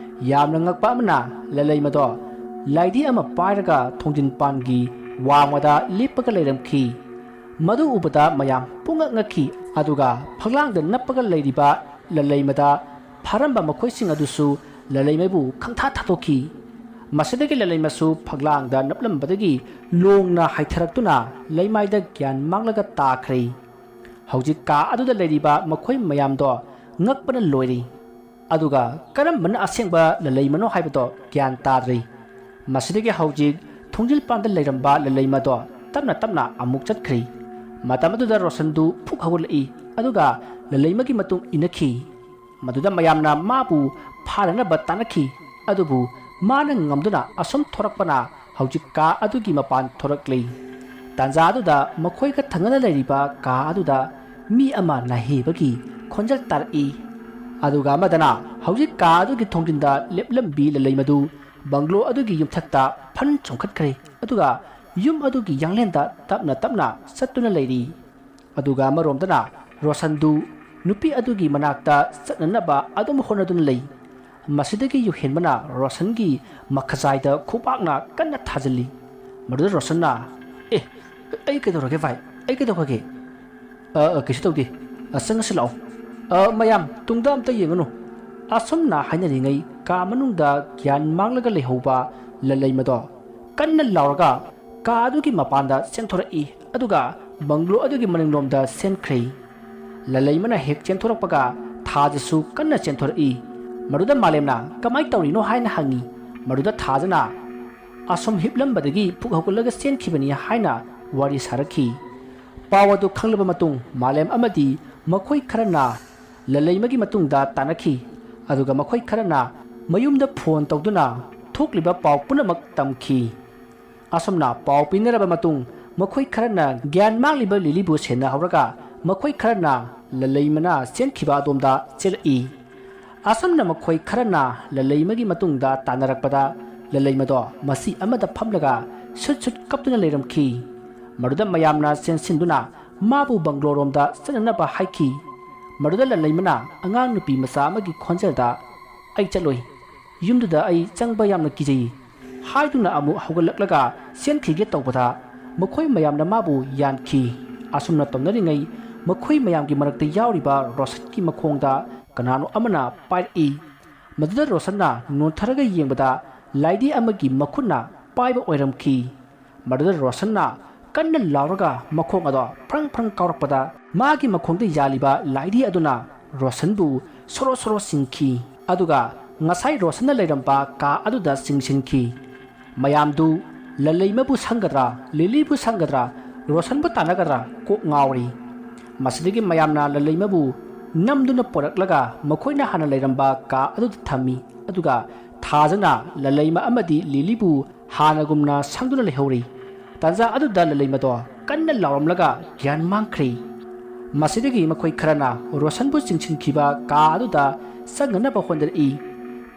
ꯌꯥꯝꯅ ꯉꯛꯄ ꯑꯃꯅ, ꯂꯂꯩꯃꯗꯣ ꯂꯥꯏꯙꯤ ꯑꯃ ꯄꯥꯏꯔꯒ ꯊꯣꯡꯖꯤꯟ ꯄꯥꯟꯒꯤ ꯋꯥꯡꯃꯗ ꯂꯦꯞꯄꯒ ꯂꯩꯔꯝꯈꯤ꯫ ꯃꯗꯨ ꯎꯕꯗ ꯃꯌꯥꯝ ꯄꯨꯡꯉꯛ ꯉꯛꯈꯤ꯫ ꯑꯗꯨꯒ ꯐꯛꯂꯥꯡꯗ ꯅꯞꯄꯒ ꯂꯩꯔꯤꯕ ꯂꯂꯩꯃꯗ ꯐꯥꯔꯝꯕ ꯃꯈꯣꯏꯁꯤꯡ ꯑꯗꯨꯁꯨ ꯂꯂꯩꯃꯕꯨ ꯈꯪꯊꯥ ꯊꯥꯗꯣꯛꯈꯤ꯫ ꯃꯁꯤꯗꯒꯤ ꯂꯂꯩꯃꯁꯨ ꯐꯛꯂꯥꯡꯗ ꯅꯞꯂꯝꯕꯗꯒꯤ ꯂꯣꯡꯅ ꯍꯥꯏꯊꯔꯛꯇꯨꯅ ꯂꯩꯃꯥꯏꯗ ꯒ꯭ꯌꯥꯟ ꯃꯥꯡꯂꯒ ꯇꯥꯈ꯭ꯔꯦ꯫ ꯍꯧꯖꯤꯛ ꯀꯥ ꯑꯗꯨꯗ ꯂꯩꯔꯤꯕ ꯃꯈꯣꯏ ꯃꯌꯥꯝꯗꯣ ꯉꯛꯄꯅ ꯂꯣꯏꯔꯤ꯫ ꯑꯗꯨꯒ ꯀꯔꯝꯕꯅ ꯑꯁꯦꯡꯕ ꯂꯂꯩꯃꯅꯣ ꯍꯥꯏꯕꯗꯣ ꯒ꯭ꯌꯥꯟ ꯇꯥꯗ꯭ꯔꯤ꯫ ꯃꯁꯤꯗꯒꯤ ꯍꯧꯖꯤꯛ ꯊꯣꯡꯖꯤꯜ ꯄꯥꯟꯗ ꯂꯩꯔꯝꯕ ꯂꯂꯩꯃꯗꯣ ꯇꯞꯅ ꯇꯞꯅ ꯑꯃꯨꯛ ꯆꯠꯈ꯭ꯔꯤ꯫ ꯃꯇꯝ ꯑꯗꯨꯗ ꯔꯣꯁꯟꯗꯨ ꯐꯨꯛ ꯍꯧꯒꯠꯂꯛꯏ, ꯑꯗꯨꯒ ꯂꯂꯩꯃꯒꯤ ꯃꯇꯨꯡ ꯏꯟꯅꯈꯤ꯫ ꯃꯗꯨꯗ ꯃꯌꯥꯝꯅ ꯃꯥꯕꯨ ꯐꯥꯅꯅꯕ ꯇꯥꯟꯅꯈꯤ꯫ ꯑꯗꯨꯕꯨ ꯃꯥꯅ ꯉꯝꯗꯨꯅ ꯑꯁꯨꯝ ꯊꯣꯔꯛꯄꯅ ꯍꯧꯖꯤꯛ ꯀꯥ ꯑꯗꯨꯒꯤ ꯃꯄꯥꯟ ꯊꯣꯔꯛꯂꯤ꯫ ꯇꯥꯟꯖꯥ ꯑꯗꯨꯗ ꯃꯈꯣꯏꯒ ꯊꯪꯅꯅ ꯂꯩꯔꯤꯕ ꯀꯥ ꯑꯗꯨꯗ ꯃꯤ ꯑꯃ ꯅꯥꯍꯦꯕꯒꯤ ꯈꯣꯟꯖꯦꯜ ꯇꯥꯔꯛꯏ꯫ ꯑꯗꯨꯒ ꯑꯃꯗꯅ ꯍꯧꯖꯤꯛ ꯀꯥ ꯑꯗꯨꯒꯤ ꯊꯣꯡꯖꯤꯟꯗ ꯂꯦꯞꯂꯝꯕꯤ ꯂꯂꯩꯃꯗꯨ ꯕꯪꯒ꯭ꯂꯣ ꯑꯗꯨꯒꯤ ꯌꯨꯝꯊꯛꯇ ꯐꯟ ꯆꯣꯡꯈꯠꯈ꯭ꯔꯦ꯫ ꯑꯗꯨꯒ ꯌꯨꯝ ꯑꯗꯨꯒꯤ ꯌꯥꯡꯂꯦꯟꯗ ꯇꯞꯅ ꯇꯞꯅ ꯆꯠꯇꯨꯅ ꯂꯩꯔꯤ꯫ ꯑꯗꯨꯒ ꯑꯃꯔꯣꯝꯗꯅ ꯔꯣꯁꯟꯗꯨ ꯅꯨꯄꯤ ꯑꯗꯨꯒꯤ ꯃꯅꯥꯛꯇ ꯆꯠꯅꯅꯕ ꯑꯗꯨꯝ ꯍꯣꯠꯅꯗꯨꯅ ꯂꯩ꯫ ꯃꯁꯤꯗꯒꯤ ꯌꯨꯍꯦꯟꯕꯅ ꯔꯣꯁꯟꯒꯤ ꯃꯈꯖꯥꯏꯗ ꯈꯨꯕꯥꯛꯅ ꯀꯟꯅ ꯊꯥꯖꯤꯜꯂꯤ꯫ ꯃꯗꯨꯗ ꯔꯣꯁꯟꯅ, "ꯑꯦ, ꯑꯩ ꯀꯩꯗꯧꯔꯒꯦ ꯚꯥꯏ? ꯑꯩ ꯀꯩꯗꯧꯈ꯭ꯔꯒꯦ?" "ꯑ, ꯑ, ꯀꯩꯁꯨ ꯇꯧꯗꯦ꯫ ꯑ, ꯆꯪꯉꯁꯤ ꯂꯥꯛꯑꯣ꯫ ꯑ, ꯃꯌꯥꯝ, ꯇꯨꯡꯗ ꯑꯝꯇ ꯌꯦꯡꯉꯅꯨ꯫" ꯑꯁꯨꯝꯅ ꯍꯥꯏꯅꯔꯤꯉꯩ ꯀꯥ ꯃꯅꯨꯡꯗ ꯒ꯭ꯌꯥꯟ ꯃꯥꯡꯂꯒ ꯂꯩꯍꯧꯕ ꯂꯂꯩꯃꯗꯣ ꯀꯟꯅ ꯂꯥꯎꯔꯒ ꯀꯥ ꯑꯗꯨꯒꯤ ꯃꯄꯥꯟꯗ ꯆꯦꯟꯊꯣꯔꯛꯏ꯫ ꯑꯗꯨꯒ ꯕꯪꯒ꯭ꯂꯣ ꯑꯗꯨꯒꯤ ꯃꯅꯤꯡꯂꯣꯝꯗ ꯆꯦꯟꯈ꯭ꯔꯦ꯫ ꯂꯂꯩꯃꯅ ꯍꯦꯛ ꯆꯦꯟꯊꯣꯔꯛꯄꯒ ꯊꯥꯖꯁꯨ ꯀꯟꯅ ꯆꯦꯟꯊꯣꯔꯛꯏ꯫ ꯃꯗꯨꯗ ꯃꯥꯂꯦꯝꯅ, "ꯀꯃꯥꯏ ꯇꯧꯔꯤꯅꯣ?" ꯍꯥꯏꯅ ꯍꯪꯉꯤ꯫ ꯃꯗꯨꯗ ꯊꯥꯖꯅ, "ꯑꯁꯨꯝ ꯍꯤꯞꯂꯝꯕꯗꯒꯤ ꯐꯨꯛ ꯍꯧꯒꯠꯂꯒ ꯆꯦꯟꯈꯤꯕꯅꯤ" ꯍꯥꯏꯅ ꯋꯥꯔꯤ ꯁꯥꯔꯛꯈꯤ꯫ ꯄꯥꯎ ꯑꯗꯨ ꯈꯪꯂꯕ ꯃꯇꯨꯡ ꯃꯥꯂꯦꯝ ꯑꯃꯗꯤ ꯃꯈꯣꯏ ꯈꯔꯅ ꯂꯂꯩꯃꯒꯤ ꯃꯇꯨꯡꯗ ꯇꯥꯟꯅꯈꯤ꯫ ꯑꯗꯨꯒ ꯃꯈꯣꯏ ꯈꯔꯅ ꯃꯌꯨꯝꯗ ꯐꯣꯟ ꯇꯧꯗꯨꯅ ꯊꯣꯛꯂꯤꯕ ꯄꯥꯎ ꯄꯨꯝꯅꯃꯛ ꯇꯝꯈꯤ꯫ ꯑꯁꯨꯝꯅ ꯄꯥꯎ ꯄꯤꯅꯔꯕ ꯃꯇꯨꯡ ꯃꯈꯣꯏ ꯈꯔꯅ ꯒ꯭ꯌꯥꯟ ꯃꯥꯡꯂꯤꯕ ꯂꯤꯂꯤꯕꯨ ꯁꯦꯟꯅꯍꯧꯔꯒ ꯃꯈꯣꯏ ꯈꯔꯅ ꯂꯂꯩꯃꯅ ꯆꯦꯟꯈꯤꯕ ꯑꯗꯣꯝꯗ ꯆꯦꯜꯂꯛꯏ꯫ ꯑꯁꯨꯝꯅ ꯃꯈꯣꯏ ꯈꯔꯅ ꯂꯂꯩꯃꯒꯤ ꯃꯇꯨꯡꯗ ꯇꯥꯟꯅꯔꯛꯄꯗ ꯂꯂꯩꯃꯗꯣ ꯃꯆꯤ ꯑꯃꯗ ꯐꯝꯂꯒ ꯁꯨꯠ ꯁꯨꯠ ꯀꯞꯇꯨꯅ ꯂꯩꯔꯝꯈꯤ꯫ ꯃꯗꯨꯗ ꯃꯌꯥꯝꯅ ꯆꯦꯟꯁꯤꯟꯗꯨꯅ ꯃꯥꯕꯨ ꯕꯪꯒ꯭ꯂꯣꯔꯣꯝꯗ ꯆꯠꯅꯅꯕ ꯍꯥꯏꯈꯤ꯫ ꯃꯗꯨꯗ ꯂꯜꯂꯩꯃꯅ ꯑꯉꯥꯡ ꯅꯨꯄꯤ ꯃꯆꯥ ꯑꯃꯒꯤ ꯈꯣꯟꯖꯦꯜꯗ, "ꯑꯩ ꯆꯠꯂꯣꯏ, ꯌꯨꯝꯗꯨꯗ ꯑꯩ ꯆꯪꯕ ꯌꯥꯝꯅ ꯀꯤꯖꯩ" ꯍꯥꯏꯗꯨꯅ ꯑꯃꯨꯛ ꯍꯧꯒꯠꯂꯛꯂꯒ ꯆꯦꯟꯈꯤꯒꯦ ꯇꯧꯕꯗ, ꯃꯈꯣꯏ ꯃꯌꯥꯝꯅ ꯃꯥꯕꯨ ꯌꯥꯟꯈꯤ꯫ ꯑꯁꯨꯝꯅ ꯇꯧꯅꯔꯤꯉꯩ, ꯃꯈꯣꯏ ꯃꯌꯥꯝꯒꯤ ꯃꯔꯛꯇ ꯌꯥꯎꯔꯤꯕ ꯔꯣꯁꯟꯒꯤ ꯃꯈꯣꯡꯗ ꯀꯅꯥꯅꯣ ꯑꯃꯅ ꯄꯥꯏꯔꯛꯏ꯫ ꯃꯗꯨꯗ ꯔꯣꯁꯟꯅ ꯅꯣꯟꯊꯔꯒ ꯌꯦꯡꯕꯗ, ꯂꯥꯏꯙꯤ ꯑꯃꯒꯤ ꯃꯈꯨꯠꯅ ꯄꯥꯏꯕ ꯑꯣꯏꯔꯝꯈꯤ꯫ ꯃꯗꯨꯗ ꯔꯣꯁꯟꯅ ꯀꯟꯅ ꯂꯥꯎꯔꯒ ꯃꯈꯣꯡ ꯑꯗꯣ ꯐ꯭ꯔꯪ ꯐ꯭ꯔꯪ ꯀꯥꯎꯔꯛꯄꯗ, ꯃꯥꯒꯤ ꯃꯈꯣꯡꯗ ꯌꯥꯜꯂꯤꯕ ꯂꯥꯏꯙꯤ ꯑꯗꯨꯅ ꯔꯣꯁꯟꯕꯨ ꯁꯣꯔꯣ ꯁꯣꯔꯣ ꯆꯤꯡꯈꯤ, ꯑꯗꯨꯒ ꯉꯁꯥꯏ ꯔꯣꯁꯟꯅ ꯂꯩꯔꯝꯕ ꯀꯥ ꯑꯗꯨꯗ ꯆꯤꯡꯁꯤꯟꯈꯤ꯫ ꯃꯌꯥꯝꯗꯨ ꯂꯂꯩꯃꯕꯨ ꯁꯪꯒꯗ꯭ꯔꯥ, ꯂꯤꯂꯤꯕꯨ ꯁꯪꯒꯗ꯭ꯔꯥ, ꯔꯣꯁꯟꯕꯨ ꯇꯥꯟꯅꯒꯗ꯭ꯔꯥ ꯀꯣꯛ ꯉꯥꯎꯔꯤ꯫ ꯃꯁꯤꯗꯒꯤ ꯃꯌꯥꯝꯅ ꯂꯂꯩꯃꯕꯨ ꯅꯝꯗꯨꯅ ꯄꯣꯔꯛꯂꯒ ꯃꯈꯣꯏꯅ ꯍꯥꯟꯅ ꯂꯩꯔꯝꯕ ꯀꯥ ꯑꯗꯨꯗ ꯊꯝꯃꯤ, ꯑꯗꯨꯒ ꯊꯥꯖꯅ ꯂꯂꯩꯃ ꯑꯃꯗꯤ ꯂꯤꯂꯤꯕꯨ ꯍꯥꯟꯅꯒꯨꯝꯅ ꯁꯪꯗꯨꯅ ꯂꯩꯍꯧꯔꯤ꯫ ꯇꯥꯟꯖꯥ ꯑꯗꯨꯗ ꯂꯂꯩꯃꯗꯣ ꯀꯟꯅ ꯂꯥꯎꯔꯝꯂꯒ ꯒ꯭ꯌꯥꯟ ꯃꯥꯡꯈ꯭ꯔꯦ꯫ ꯃꯁꯤꯗꯒꯤ ꯃꯈꯣꯏ ꯈꯔꯅ ꯔꯣꯁꯟꯕꯨ ꯆꯤꯡꯁꯤꯟꯈꯤꯕ ꯀꯥ ꯑꯗꯨꯗ ꯆꯪꯅꯅꯕ ꯍꯣꯠꯅꯔꯛꯏ꯫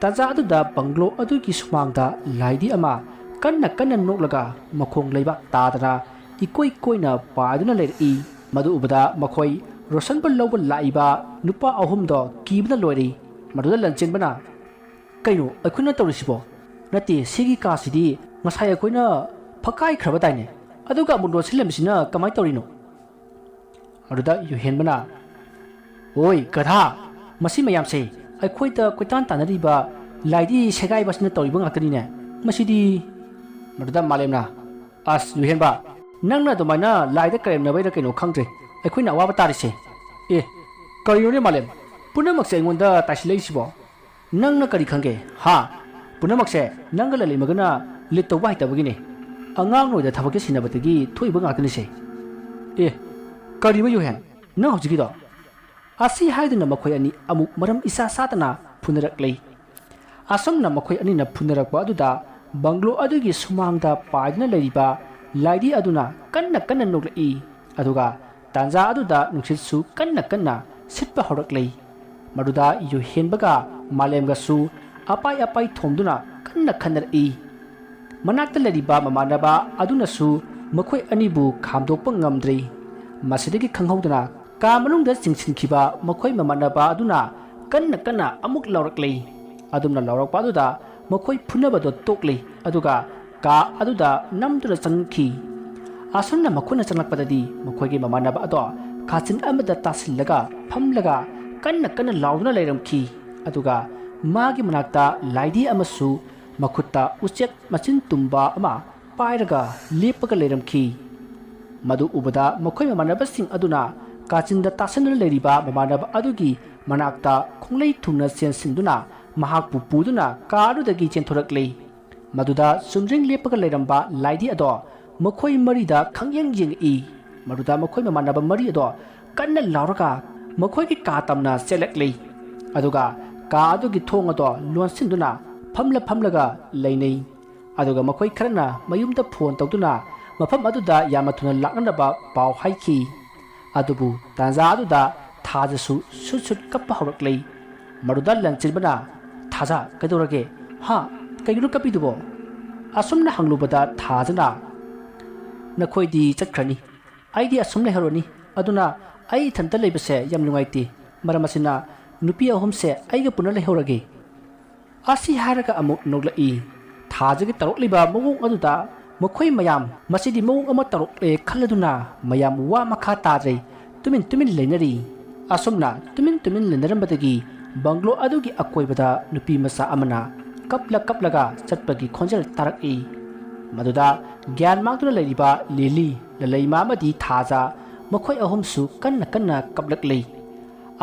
ꯇꯥꯟꯖꯥ ꯑꯗꯨꯗ ꯕꯪꯒ꯭ꯂꯣ ꯑꯗꯨꯒꯤ ꯁꯨꯃꯥꯡꯗ ꯂꯥꯏꯙꯤ ꯑꯃ ꯀꯟꯅ ꯀꯟꯅ ꯅꯣꯛꯂꯒ ꯃꯈꯣꯡ ꯂꯩꯕꯥꯛ ꯇꯥꯗꯅ ꯏꯀꯣꯏ ꯀꯣꯏꯅ ꯄꯥꯏꯗꯨꯅ ꯂꯩꯔꯛꯏ꯫ ꯃꯗꯨ ꯎꯕꯗ ꯃꯈꯣꯏ ꯔꯣꯁꯟꯕꯨ ꯂꯧꯕ ꯂꯥꯛꯏꯕ ꯅꯨꯄꯥ ꯑꯍꯨꯝꯗꯣ ꯀꯤꯕꯅ ꯂꯣꯏꯔꯦ꯫ ꯃꯗꯨꯗ ꯂꯟꯆꯦꯟꯕꯅ, "ꯀꯩꯅꯣ ꯑꯩꯈꯣꯏꯅ ꯇꯧꯔꯤꯁꯤꯕꯣ? ꯅꯠꯇꯦ, ꯁꯤꯒꯤ ꯀꯥꯁꯤꯗꯤ ꯉꯁꯥꯏ ꯑꯩꯈꯣꯏꯅ ꯐꯛꯀꯥꯏꯈ꯭ꯔꯕꯗꯥꯏꯅꯦ, ꯑꯗꯨꯒ ꯑꯃꯨꯛ ꯂꯣꯟꯁꯤꯜꯂꯝꯃꯤꯁꯤꯅ ꯀꯃꯥꯏꯅ ꯇꯧꯔꯤꯅꯣ?" ꯑꯗꯨꯗ ꯌꯨꯍꯦꯟꯕꯅ, "ꯑꯣꯏ ꯒꯙꯥ, ꯃꯁꯤ ꯃꯌꯥꯝꯁꯦ ꯑꯩꯈꯣꯏꯗ ꯀꯣꯏꯇꯥꯟ ꯇꯥꯟꯅꯔꯤꯕ ꯂꯥꯏꯙꯤ ꯁꯦꯒꯥꯏꯕꯁꯤꯅ ꯇꯧꯔꯤꯕ ꯉꯥꯛꯇꯅꯤꯅꯦ꯫ ꯃꯁꯤꯗꯤ"꯫ ꯃꯗꯨꯗ ꯃꯥꯂꯦꯝꯅ, "ꯑꯁ ꯌꯨꯍꯦꯟꯕ, ꯅꯪꯅ ꯑꯗꯨꯃꯥꯏꯅ ꯂꯥꯏꯗ ꯀꯔꯦꯝꯅꯕꯩꯔ ꯀꯩꯅꯣ ꯈꯪꯗ꯭ꯔꯦ ꯑꯩꯈꯣꯏꯅ ꯑꯋꯥꯕ ꯇꯥꯔꯤꯁꯦ꯫ ꯑꯦ, ꯀꯔꯤꯅꯣꯅꯦ ꯃꯥꯂꯦꯝ, ꯄꯨꯝꯅꯃꯛꯁꯦ ꯑꯩꯉꯣꯟꯗ ꯇꯥꯏꯁꯤꯜꯂꯛꯏꯁꯤꯕꯣ? ꯅꯪꯅ ꯀꯔꯤ ꯈꯪꯒꯦ, ꯍꯥ? ꯄꯨꯝꯅꯃꯛꯁꯦ ꯅꯪꯒ ꯂꯂꯩꯃꯒꯅ ꯂꯤꯠ ꯇꯧꯕ ꯍꯩꯇꯕꯒꯤꯅꯦ꯫ ꯑꯉꯥꯡ ꯑꯣꯏꯗ ꯊꯕꯛꯀꯤ ꯁꯤꯟꯅꯕꯗꯒꯤ ꯊꯣꯛꯏꯕ ꯉꯥꯛꯇꯅꯤꯁꯦ꯫ ꯑꯦ, ꯀꯔꯤꯕ ꯌꯨꯍꯦꯟ, ꯅꯪ ꯍꯧꯖꯤꯛꯀꯤꯗꯣ?" ꯑꯁꯤ ꯍꯥꯏꯗꯨꯅ ꯃꯈꯣꯏ ꯑꯅꯤ ꯑꯃꯨꯛ ꯃꯔꯝ ꯏꯆꯥ ꯆꯥꯗꯅ ꯐꯨꯅꯔꯛꯂꯦ꯫ ꯑꯁꯨꯝꯅ ꯃꯈꯣꯏ ꯑꯅꯤꯅ ꯐꯨꯅꯔꯛꯄ ꯑꯗꯨꯗ ꯕꯪꯒ꯭ꯂꯣ ꯑꯗꯨꯒꯤ ꯁꯨꯃꯥꯡꯗ ꯄꯥꯏꯗꯨꯅ ꯂꯩꯔꯤꯕ ꯂꯥꯏꯙꯤ ꯑꯗꯨꯅ ꯀꯟꯅ ꯀꯟꯅ ꯅꯣꯛꯂꯛꯏ꯫ ꯑꯗꯨꯒ ꯇꯥꯟꯖꯥ ꯑꯗꯨꯗ ꯅꯨꯡꯁꯤꯠꯁꯨ ꯀꯟꯅ ꯀꯟꯅ ꯁꯤꯠꯄ ꯍꯧꯔꯛꯂꯦ꯫ ꯃꯗꯨꯗ ꯌꯨꯍꯦꯟꯕꯒ ꯃꯥꯂꯦꯝꯒꯁꯨ ꯑꯄꯥꯏ ꯑꯄꯥꯏ ꯊꯣꯝꯗꯨꯅ ꯀꯟꯅ ꯈꯟꯅꯔꯛꯏ꯫ ꯃꯅꯥꯛꯇ ꯂꯩꯔꯤꯕ ꯃꯃꯥꯟꯅꯕ ꯑꯗꯨꯅꯁꯨ ꯃꯈꯣꯏ ꯑꯅꯤꯕꯨ ꯈꯥꯝꯗꯣꯛꯄ ꯉꯝꯗ꯭ꯔꯦ꯫ ꯃꯁꯤꯗꯒꯤ ꯈꯪꯍꯧꯗꯅ ꯀꯥ ꯃꯅꯨꯡꯗ ꯆꯤꯡꯁꯤꯟꯈꯤꯕ ꯃꯈꯣꯏ ꯃꯃꯥꯟꯅꯕ ꯑꯗꯨꯅ ꯀꯟꯅ ꯀꯟꯅ ꯑꯃꯨꯛ ꯂꯥꯎꯔꯛꯂꯤ꯫ ꯑꯗꯨꯝꯅ ꯂꯥꯎꯔꯛꯄ ꯑꯗꯨꯗ ꯃꯈꯣꯏ ꯐꯨꯅꯕꯗꯣ ꯇꯣꯛꯂꯤ, ꯑꯗꯨꯒ ꯀꯥ ꯑꯗꯨꯗ ꯅꯝꯗꯨꯅ ꯆꯪꯈꯤ꯫ ꯑꯁꯨꯝꯅ ꯃꯈꯣꯏꯅ ꯆꯪꯂꯛꯄꯗꯗꯤ ꯃꯈꯣꯏꯒꯤ ꯃꯃꯥꯟꯅꯕ ꯑꯗꯣ ꯀꯥꯆꯤꯟ ꯑꯃꯗ ꯇꯥꯁꯤꯜꯂꯒ ꯐꯝꯂꯒ ꯀꯟꯅ ꯀꯟꯅ ꯂꯥꯎꯗꯨꯅ ꯂꯩꯔꯝꯈꯤ꯫ ꯑꯗꯨꯒ ꯃꯥꯒꯤ ꯃꯅꯥꯛꯇ ꯂꯥꯏꯙꯤ ꯑꯃꯁꯨ ꯃꯈꯨꯠꯇ ꯎꯆꯦꯛ ꯃꯆꯤꯟ ꯇꯨꯝꯕ ꯑꯃ ꯄꯥꯏꯔꯒ ꯂꯦꯞꯄꯒ ꯂꯩꯔꯝꯈꯤ꯫ ꯃꯗꯨ ꯎꯕꯗ ꯃꯈꯣꯏ ꯃꯃꯥꯟꯅꯕꯁꯤꯡ ꯑꯗꯨꯅ ꯀꯥꯆꯤꯟꯗ ꯇꯥꯁꯤꯟꯗꯨꯅ ꯂꯩꯔꯤꯕ ꯃꯃꯥꯟꯅꯕ ꯑꯗꯨꯒꯤ ꯃꯅꯥꯛꯇ ꯈꯣꯡꯂꯩ ꯊꯨꯡꯅ ꯆꯦꯟꯁꯤꯟꯗꯨꯅ ꯃꯍꯥꯛꯄꯨ ꯄꯨꯗꯨꯅ ꯀꯥ ꯑꯗꯨꯗꯒꯤ ꯆꯦꯟꯊꯣꯔꯛꯂꯤ꯫ ꯃꯗꯨꯗ ꯆꯨꯝꯗ꯭ꯔꯤꯡ ꯂꯦꯞꯄꯒ ꯂꯩꯔꯝꯕ ꯂꯥꯏꯙꯤ ꯑꯗꯣ ꯃꯈꯣꯏ ꯃꯔꯤꯗ ꯈꯪꯌꯦꯡ ꯌꯦꯡꯉꯛꯏ꯫ ꯃꯗꯨꯗ ꯃꯈꯣꯏ ꯃꯃꯥꯟꯅꯕ ꯃꯔꯤ ꯑꯗꯣ ꯀꯟꯅ ꯂꯥꯎꯔꯒ ꯃꯈꯣꯏꯒꯤ ꯀꯥ ꯇꯝꯅ ꯆꯦꯜꯂꯛꯂꯤ꯫ ꯑꯗꯨꯒ ꯀꯥ ꯑꯗꯨꯒꯤ ꯊꯣꯡ ꯑꯗꯣ ꯂꯣꯟꯁꯤꯟꯗꯨꯅ ꯐꯝꯂ ꯐꯝꯂꯒ ꯂꯩꯅꯩ꯫ ꯑꯗꯨꯒ ꯃꯈꯣꯏ ꯈꯔꯅ ꯃꯌꯨꯝꯗ ꯐꯣꯟ ꯇꯧꯗꯨꯅ ꯃꯐꯝ ꯑꯗꯨꯗ ꯌꯥꯝꯅ ꯊꯨꯅ ꯂꯥꯛꯅꯅꯕ ꯄꯥꯎ ꯍꯥꯏꯈꯤ꯫ ꯑꯗꯨꯕꯨ ꯇꯥꯟꯖꯥ ꯑꯗꯨꯗ ꯊꯥꯖꯁꯨ ꯁꯨꯠ ꯁꯨꯠ ꯀꯞꯄ ꯍꯧꯔꯛꯂꯦ꯫ ꯃꯗꯨꯗ ꯂꯟꯆꯦꯟꯕꯅ, "ꯊꯥꯖ, ꯀꯩꯗꯧꯔꯒꯦ? ꯍꯥ? ꯀꯩꯒꯤꯅꯣ ꯀꯞꯄꯤꯗꯨꯕꯣ?" ꯑꯁꯨꯝꯅ ꯍꯪꯂꯨꯕꯗ ꯊꯥꯖꯅ, "ꯅꯈꯣꯏꯗꯤ ꯆꯠꯈ꯭ꯔꯅꯤ, ꯑꯩꯗꯤ ꯑꯁꯨꯝ ꯂꯩꯍꯧꯔꯅꯤ꯫ ꯑꯗꯨꯅ ꯑꯩ ꯏꯊꯟꯇ ꯂꯩꯕꯁꯦ ꯌꯥꯝ ꯅꯨꯡꯉꯥꯏꯇꯦ꯫ ꯃꯔꯝ ꯑꯁꯤꯅ ꯅꯨꯄꯤ ꯑꯍꯨꯝꯁꯦ ꯑꯩꯒ ꯄꯨꯟꯅ ꯂꯩꯍꯧꯔꯒꯦ"꯫ ꯑꯁꯤ ꯍꯥꯏꯔꯒ ꯑꯃꯨꯛ ꯅꯣꯛꯂꯛꯏ꯫ ꯊꯥꯖꯒꯤ ꯇꯧꯔꯛꯂꯤꯕ ꯃꯑꯣꯡ ꯑꯗꯨꯗ ꯃꯈꯣꯏ ꯃꯌꯥꯝ, "ꯃꯁꯤꯗꯤ ꯃꯑꯣꯡ ꯑꯃ ꯇꯧꯔꯛꯂꯦ" ꯈꯜꯂꯗꯨꯅ ꯃꯌꯥꯝ ꯋꯥ ꯃꯈꯥ ꯇꯥꯗ꯭ꯔꯦ, ꯇꯨꯃꯤꯟ ꯇꯨꯃꯤꯟ ꯂꯩꯅꯔꯤ꯫ ꯑꯁꯨꯝꯅ ꯇꯨꯃꯤꯟ ꯇꯨꯃꯤꯟ ꯂꯩꯅꯔꯝꯕꯗꯒꯤ ꯕꯪꯒ꯭ꯂꯣ ꯑꯗꯨꯒꯤ ꯑꯀꯣꯏꯕꯗ ꯅꯨꯄꯤ ꯃꯆꯥ ꯑꯃꯅ ꯀꯞꯂ ꯀꯞꯂꯒ ꯆꯠꯄꯒꯤ ꯈꯣꯟꯖꯦꯜ ꯇꯥꯔꯛꯏ꯫ ꯃꯗꯨꯗ ꯒ꯭ꯌꯥꯟ ꯃꯥꯡꯗꯨꯅ ꯂꯩꯔꯤꯕ ꯂꯤꯂꯤ, ꯂꯂꯩꯃ ꯑꯃꯗꯤ ꯊꯥꯖ, ꯃꯈꯣꯏ ꯑꯍꯨꯝꯁꯨ ꯀꯟꯅ ꯀꯟꯅ ꯀꯞꯂꯛꯂꯤ꯫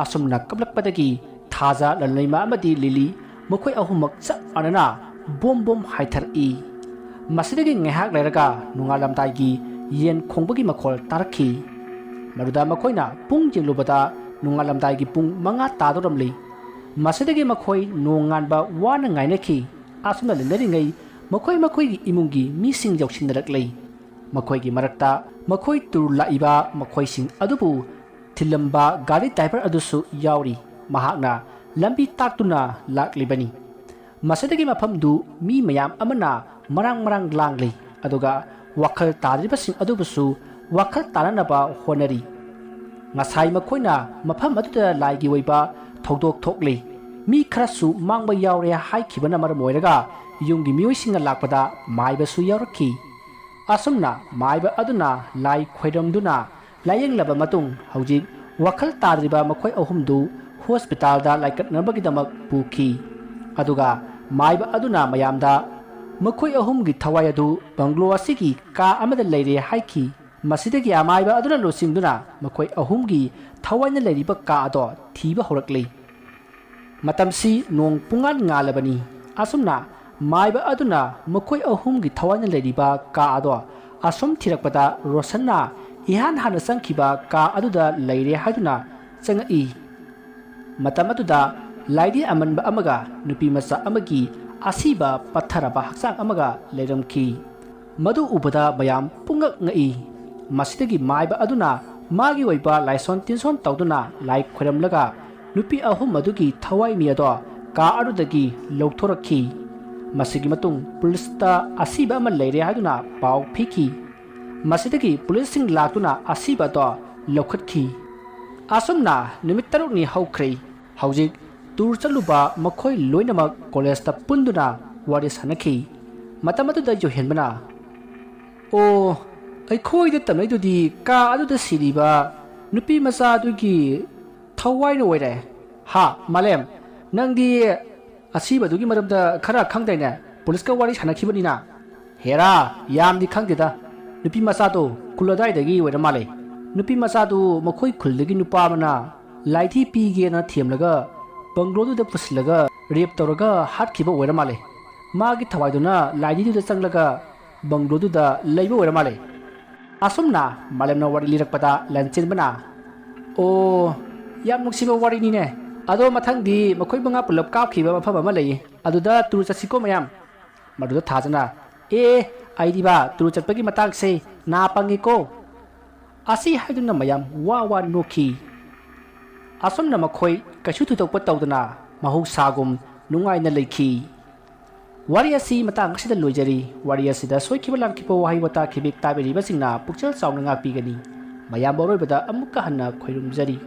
ꯑꯁꯨꯝꯅ ꯀꯞꯂꯛꯄꯗꯒꯤ ꯊꯥꯖ, ꯂꯂꯩꯃ ꯑꯃꯗꯤ ꯂꯤꯂꯤ ꯃꯈꯣꯏ ꯑꯍꯨꯝꯃꯛ ꯆꯞ ꯃꯥꯟꯅꯅ ꯕꯣꯝ ꯕꯣꯝ ꯍꯥꯏꯊꯔꯛꯏ꯫ ꯃꯁꯤꯗꯒꯤ ꯉꯥꯏꯍꯥꯛ ꯂꯩꯔꯒ ꯅꯣꯡꯉꯥꯜꯂꯝꯗꯥꯏꯒꯤ ꯌꯦꯟ ꯈꯣꯡꯕꯒꯤ ꯃꯈꯣꯜ ꯇꯥꯔꯛꯈꯤ꯫ ꯃꯗꯨꯗ ꯃꯈꯣꯏꯅ ꯄꯨꯡ ꯌꯦꯡꯂꯨꯕꯗ ꯅꯣꯡꯉꯥꯜꯂꯝꯗꯥꯏꯒꯤ ꯄꯨꯡ ꯃꯉꯥ ꯇꯥꯗꯧꯔꯝꯂꯤ꯫ ꯃꯁꯤꯗꯒꯤ ꯃꯈꯣꯏ ꯅꯣꯡꯉꯥꯟꯕ ꯋꯥꯅ ꯉꯥꯏꯅꯈꯤ꯫ ꯑꯁꯨꯝꯅ ꯂꯩꯅꯔꯤꯉꯩ ꯃꯈꯣꯏ ꯃꯈꯣꯏꯒꯤ ꯏꯃꯨꯡꯒꯤ ꯃꯤꯁꯤꯡ ꯌꯧꯁꯤꯟꯅꯔꯛꯂꯦ꯫ ꯃꯈꯣꯏꯒꯤ ꯃꯔꯛꯇ ꯃꯈꯣꯏ ꯇꯨꯔ ꯂꯥꯛꯏꯕ ꯃꯈꯣꯏꯁꯤꯡ ꯑꯗꯨꯕꯨ ꯊꯤꯜꯂꯝꯕ ꯒꯥꯔꯤ ꯗ꯭ꯔꯥꯏꯚꯔ ꯑꯗꯨꯁꯨ ꯌꯥꯎꯔꯤ꯫ ꯃꯍꯥꯛꯅ ꯂꯝꯕꯤ ꯇꯥꯛꯇꯨꯅ ꯂꯥꯛꯂꯤꯕꯅꯤ꯫ ꯃꯁꯤꯗꯒꯤ ꯃꯐꯝꯗꯨ ꯃꯤ ꯃꯌꯥꯝ ꯑꯃꯅ ꯃꯔꯥꯡ ꯃꯔꯥꯡ ꯂꯥꯡꯂꯤ, ꯑꯗꯨꯒ ꯋꯥꯈꯜ ꯇꯥꯗ꯭ꯔꯤꯕꯁꯤꯡ ꯑꯗꯨꯕꯨꯁꯨ ꯋꯥꯈꯜ ꯇꯥꯅꯅꯕ ꯍꯣꯠꯅꯔꯤ꯫ ꯉꯁꯥꯏ ꯃꯈꯣꯏꯅ ꯃꯐꯝ ꯑꯗꯨꯗ ꯂꯥꯏꯒꯤ ꯑꯣꯏꯕ ꯊꯧꯗꯣꯛ ꯊꯣꯛꯂꯤ, ꯃꯤ ꯈꯔꯁꯨ ꯃꯥꯡꯕ ꯌꯥꯎꯔꯦ ꯍꯥꯏꯈꯤꯕꯅ ꯃꯔꯝ ꯑꯣꯏꯔꯒ ꯌꯨꯝꯒꯤ ꯃꯤꯑꯣꯏꯁꯤꯡꯅ ꯂꯥꯛꯄꯗ ꯃꯥꯏꯕꯁꯨ ꯌꯥꯎꯔꯛꯈꯤ꯫ ꯑꯁꯨꯝꯅ ꯃꯥꯏꯕ ꯑꯗꯨꯅ ꯂꯥꯏ ꯈꯣꯏꯔꯝꯗꯨꯅ ꯂꯥꯌꯦꯡꯂꯕ ꯃꯇꯨꯡ ꯍꯧꯖꯤꯛ ꯋꯥꯈꯜ ꯇꯥꯗ꯭ꯔꯤꯕ ꯃꯈꯣꯏ ꯑꯍꯨꯝꯗꯨ ꯍꯣꯁꯄꯤꯇꯥꯜꯗ ꯂꯥꯏꯀꯠꯅꯕꯒꯤꯗꯃꯛ ꯄꯨꯈꯤ꯫ ꯑꯗꯨꯒ ꯃꯥꯏꯕ ꯑꯗꯨꯅ ꯃꯌꯥꯝꯗ ꯃꯈꯣꯏ ꯑꯍꯨꯝꯒꯤ ꯊꯋꯥꯏ ꯑꯗꯨ ꯕꯪꯒ꯭ꯂꯣ ꯑꯁꯤꯒꯤ ꯀꯥ ꯑꯃꯗ ꯂꯩꯔꯦ ꯍꯥꯏꯈꯤ꯫ ꯃꯁꯤꯗꯒꯤ ꯑꯃꯥꯏꯕ ꯑꯗꯨꯅ ꯂꯨꯆꯤꯡꯗꯨꯅ ꯃꯈꯣꯏ ꯑꯍꯨꯝꯒꯤ ꯊꯋꯥꯏꯅ ꯂꯩꯔꯤꯕ ꯀꯥ ꯑꯗꯣ ꯊꯤꯕ ꯍꯧꯔꯛꯂꯤ꯫ ꯃꯇꯝꯁꯤ ꯅꯣꯡ ꯄꯨꯡꯉꯥꯟ ꯉꯥꯜꯂꯕꯅꯤ꯫ ꯑꯁꯨꯝꯅ ꯃꯥꯏꯕ ꯑꯗꯨꯅ ꯃꯈꯣꯏ ꯑꯍꯨꯝꯒꯤ ꯊꯋꯥꯏꯅ ꯂꯩꯔꯤꯕ ꯀꯥ ꯑꯗꯣ ꯑꯁꯨꯝ ꯊꯤꯔꯛꯄꯗ ꯔꯣꯁꯟꯅ ꯏꯍꯥꯟ ꯍꯥꯟꯅ ꯆꯪꯈꯤꯕ ꯀꯥ ꯑꯗꯨꯗ ꯂꯩꯔꯦ ꯍꯥꯏꯗꯨꯅ ꯆꯪꯉꯛꯏ꯫ ꯃꯇꯝ ꯑꯗꯨꯗ ꯂꯥꯏꯙꯤ ꯑꯃꯟꯕ ꯑꯃꯒ ꯅꯨꯄꯤ ꯃꯆꯥ ꯑꯃꯒꯤ ꯑꯁꯤꯕ ꯄꯠꯊꯔꯕ ꯍꯛꯆꯥꯡ ꯑꯃꯒ ꯂꯩꯔꯝꯈꯤ꯫ ꯃꯗꯨ ꯎꯕꯗ ꯃꯌꯥꯝ ꯄꯨꯡꯉꯛ ꯉꯛꯏ꯫ ꯃꯁꯤꯗꯒꯤ ꯃꯥꯏꯕ ꯑꯗꯨꯅ ꯃꯥꯒꯤ ꯑꯣꯏꯕ ꯂꯥꯏꯁꯣꯟ ꯇꯤꯟꯁꯣꯟ ꯇꯧꯗꯨꯅ ꯂꯥꯏ ꯈꯣꯏꯔꯝꯂꯒ ꯅꯨꯄꯤ ꯑꯍꯨꯝ ꯑꯗꯨꯒꯤ ꯊꯋꯥꯏ ꯃꯤ ꯑꯗꯣ ꯀꯥ ꯑꯗꯨꯗꯒꯤ ꯂꯧꯊꯣꯔꯛꯈꯤ꯫ ꯃꯁꯤꯒꯤ ꯃꯇꯨꯡ ꯄꯨꯂꯤꯁꯇ ꯑꯁꯤꯕ ꯑꯃ ꯂꯩꯔꯦ ꯍꯥꯏꯗꯨꯅ ꯄꯥꯎ ꯄꯤꯈꯤ꯫ ꯃꯁꯤꯗꯒꯤ ꯄꯨꯂꯤꯁꯁꯤꯡ ꯂꯥꯛꯇꯨꯅ ꯑꯁꯤꯕ ꯑꯗꯣ ꯂꯧꯈꯠꯈꯤ꯫ ꯑꯁꯨꯝꯅ ꯅꯨꯃꯤꯠ ꯇꯔꯨꯛꯅꯤ ꯍꯧꯈ꯭ꯔꯦ꯫ ꯍꯧꯖꯤꯛ ꯇꯨꯔ ꯆꯠꯂꯨꯕ ꯃꯈꯣꯏ ꯂꯣꯏꯅꯃꯛ ꯀꯣꯂꯦꯖꯇ ꯄꯨꯟꯗꯨꯅ ꯋꯥꯔꯤ ꯁꯥꯟꯅꯈꯤ꯫ ꯃꯇꯝ ꯑꯗꯨꯗ ꯌꯣꯍꯦꯟꯕꯅ, "ꯑꯣ, ꯑꯩꯈꯣꯏꯗ ꯇꯝꯅꯩꯗꯨꯗꯤ ꯀꯥ ꯑꯗꯨꯗ ꯁꯤꯔꯤꯕ ꯅꯨꯄꯤ ꯃꯆꯥ ꯑꯗꯨꯒꯤ ꯊꯋꯥꯏꯅ ꯑꯣꯏꯔꯦ꯫ ꯍꯥ, ꯃꯥꯂꯦꯝ, ꯅꯪꯗꯤ ꯑꯁꯤꯕꯗꯨꯒꯤ ꯃꯔꯝꯗ ꯈꯔ ꯈꯪꯗꯥꯏꯅꯦ? ꯄꯨꯂꯤꯁꯀ ꯋꯥꯔꯤ ꯁꯥꯟꯅꯈꯤꯕꯅꯤꯅ?" "ꯍꯦꯔꯥ, ꯌꯥꯝꯗꯤ ꯈꯪꯗꯦꯗ꯫ ꯅꯨꯄꯤ ꯃꯆꯥꯗꯣ ꯈꯨꯜ ꯑꯗꯥꯏꯗꯒꯤ ꯑꯣꯏꯔ ꯃꯥꯜꯂꯦ꯫ ꯅꯨꯄꯤ ꯃꯆꯥꯗꯨ ꯃꯈꯣꯏ ꯈꯨꯜꯗꯒꯤ ꯅꯨꯄꯥ ꯑꯃꯅ ꯂꯥꯏꯙꯤ ꯄꯤꯒꯦꯅ ꯊꯦꯝꯂꯒ ꯕꯪꯒ꯭ꯂꯣꯗꯨꯗ ꯄꯨꯁꯤꯜꯂꯒ ꯔꯦꯞ ꯇꯧꯔꯒ ꯍꯥꯠꯈꯤꯕ ꯑꯣꯏꯔ ꯃꯥꯜꯂꯦ꯫ ꯃꯥꯒꯤ ꯊꯋꯥꯏꯗꯨꯅ ꯂꯥꯏꯙꯤꯗꯨꯗ ꯆꯪꯂꯒ ꯕꯪꯒ꯭ꯂꯣꯗꯨꯗ ꯂꯩꯕ ꯑꯣꯏꯔ ꯃꯥꯜꯂꯦ꯫" ꯑꯁꯨꯝꯅ ꯃꯥꯂꯦꯝꯅ ꯋꯥꯔꯤ ꯂꯤꯔꯛꯄꯗ ꯂꯟꯆꯦꯟꯕꯅ, "ꯑꯣ, ꯌꯥꯝ ꯅꯨꯡꯁꯤꯕ ꯋꯥꯔꯤꯅꯤꯅꯦ꯫ ꯑꯗꯣ ꯃꯊꯪꯗꯤ ꯃꯈꯣꯏ ꯃꯉꯥ ꯄꯨꯂꯞ ꯀꯥꯞꯈꯤꯕ ꯃꯐꯝ ꯑꯃ ꯂꯩꯌꯦ, ꯑꯗꯨꯗ ꯇꯨꯔ ꯆꯠꯁꯤꯀꯣ ꯃꯌꯥꯝ꯫" ꯃꯗꯨꯗ ꯊꯥꯖꯅ, "ꯑꯦ, ꯑꯩꯗꯤꯕ ꯇꯨꯔ ꯆꯠꯄꯒꯤ ꯃꯇꯥꯡꯁꯦ ꯅꯥ ꯄꯪꯉꯤꯀꯣ꯫" ꯑꯁꯤ ꯍꯥꯏꯗꯨꯅ ꯃꯌꯥꯝ ꯋꯥ ꯋꯥ ꯅꯣꯛꯈꯤ꯫ ꯑꯁꯨꯝꯅ ꯃꯈꯣꯏ ꯀꯩꯁꯨ ꯊꯣꯏꯗꯣꯛꯄ ꯇꯧꯗꯅ ꯃꯍꯧꯁꯥꯒꯨꯝ ꯅꯨꯡꯉꯥꯏꯅ ꯂꯩꯈꯤ꯫ ꯋꯥꯔꯤ ꯑꯁꯤ ꯃꯇꯥꯡ ꯑꯁꯤꯗ ꯂꯣꯏꯖꯔꯤ꯫ ꯋꯥꯔꯤ ꯑꯁꯤꯗ ꯁꯣꯏꯈꯤꯕ ꯂꯥꯟꯈꯤꯕ ꯋꯥꯍꯩ ꯋꯥꯇꯥ ꯈꯤꯕꯤꯛ ꯇꯥꯕꯤꯔꯤꯕꯁꯤꯡꯅ ꯄꯨꯛꯆꯦꯜ ꯆꯥꯎꯅ ꯉꯥꯛꯄꯤꯒꯅꯤ꯫ ꯃꯌꯥꯝꯕ ꯑꯔꯣꯏꯕꯗ ꯑꯃꯨꯛꯀ ꯍꯟꯅ ꯈꯣꯏꯔꯨꯝꯖꯔꯤ꯫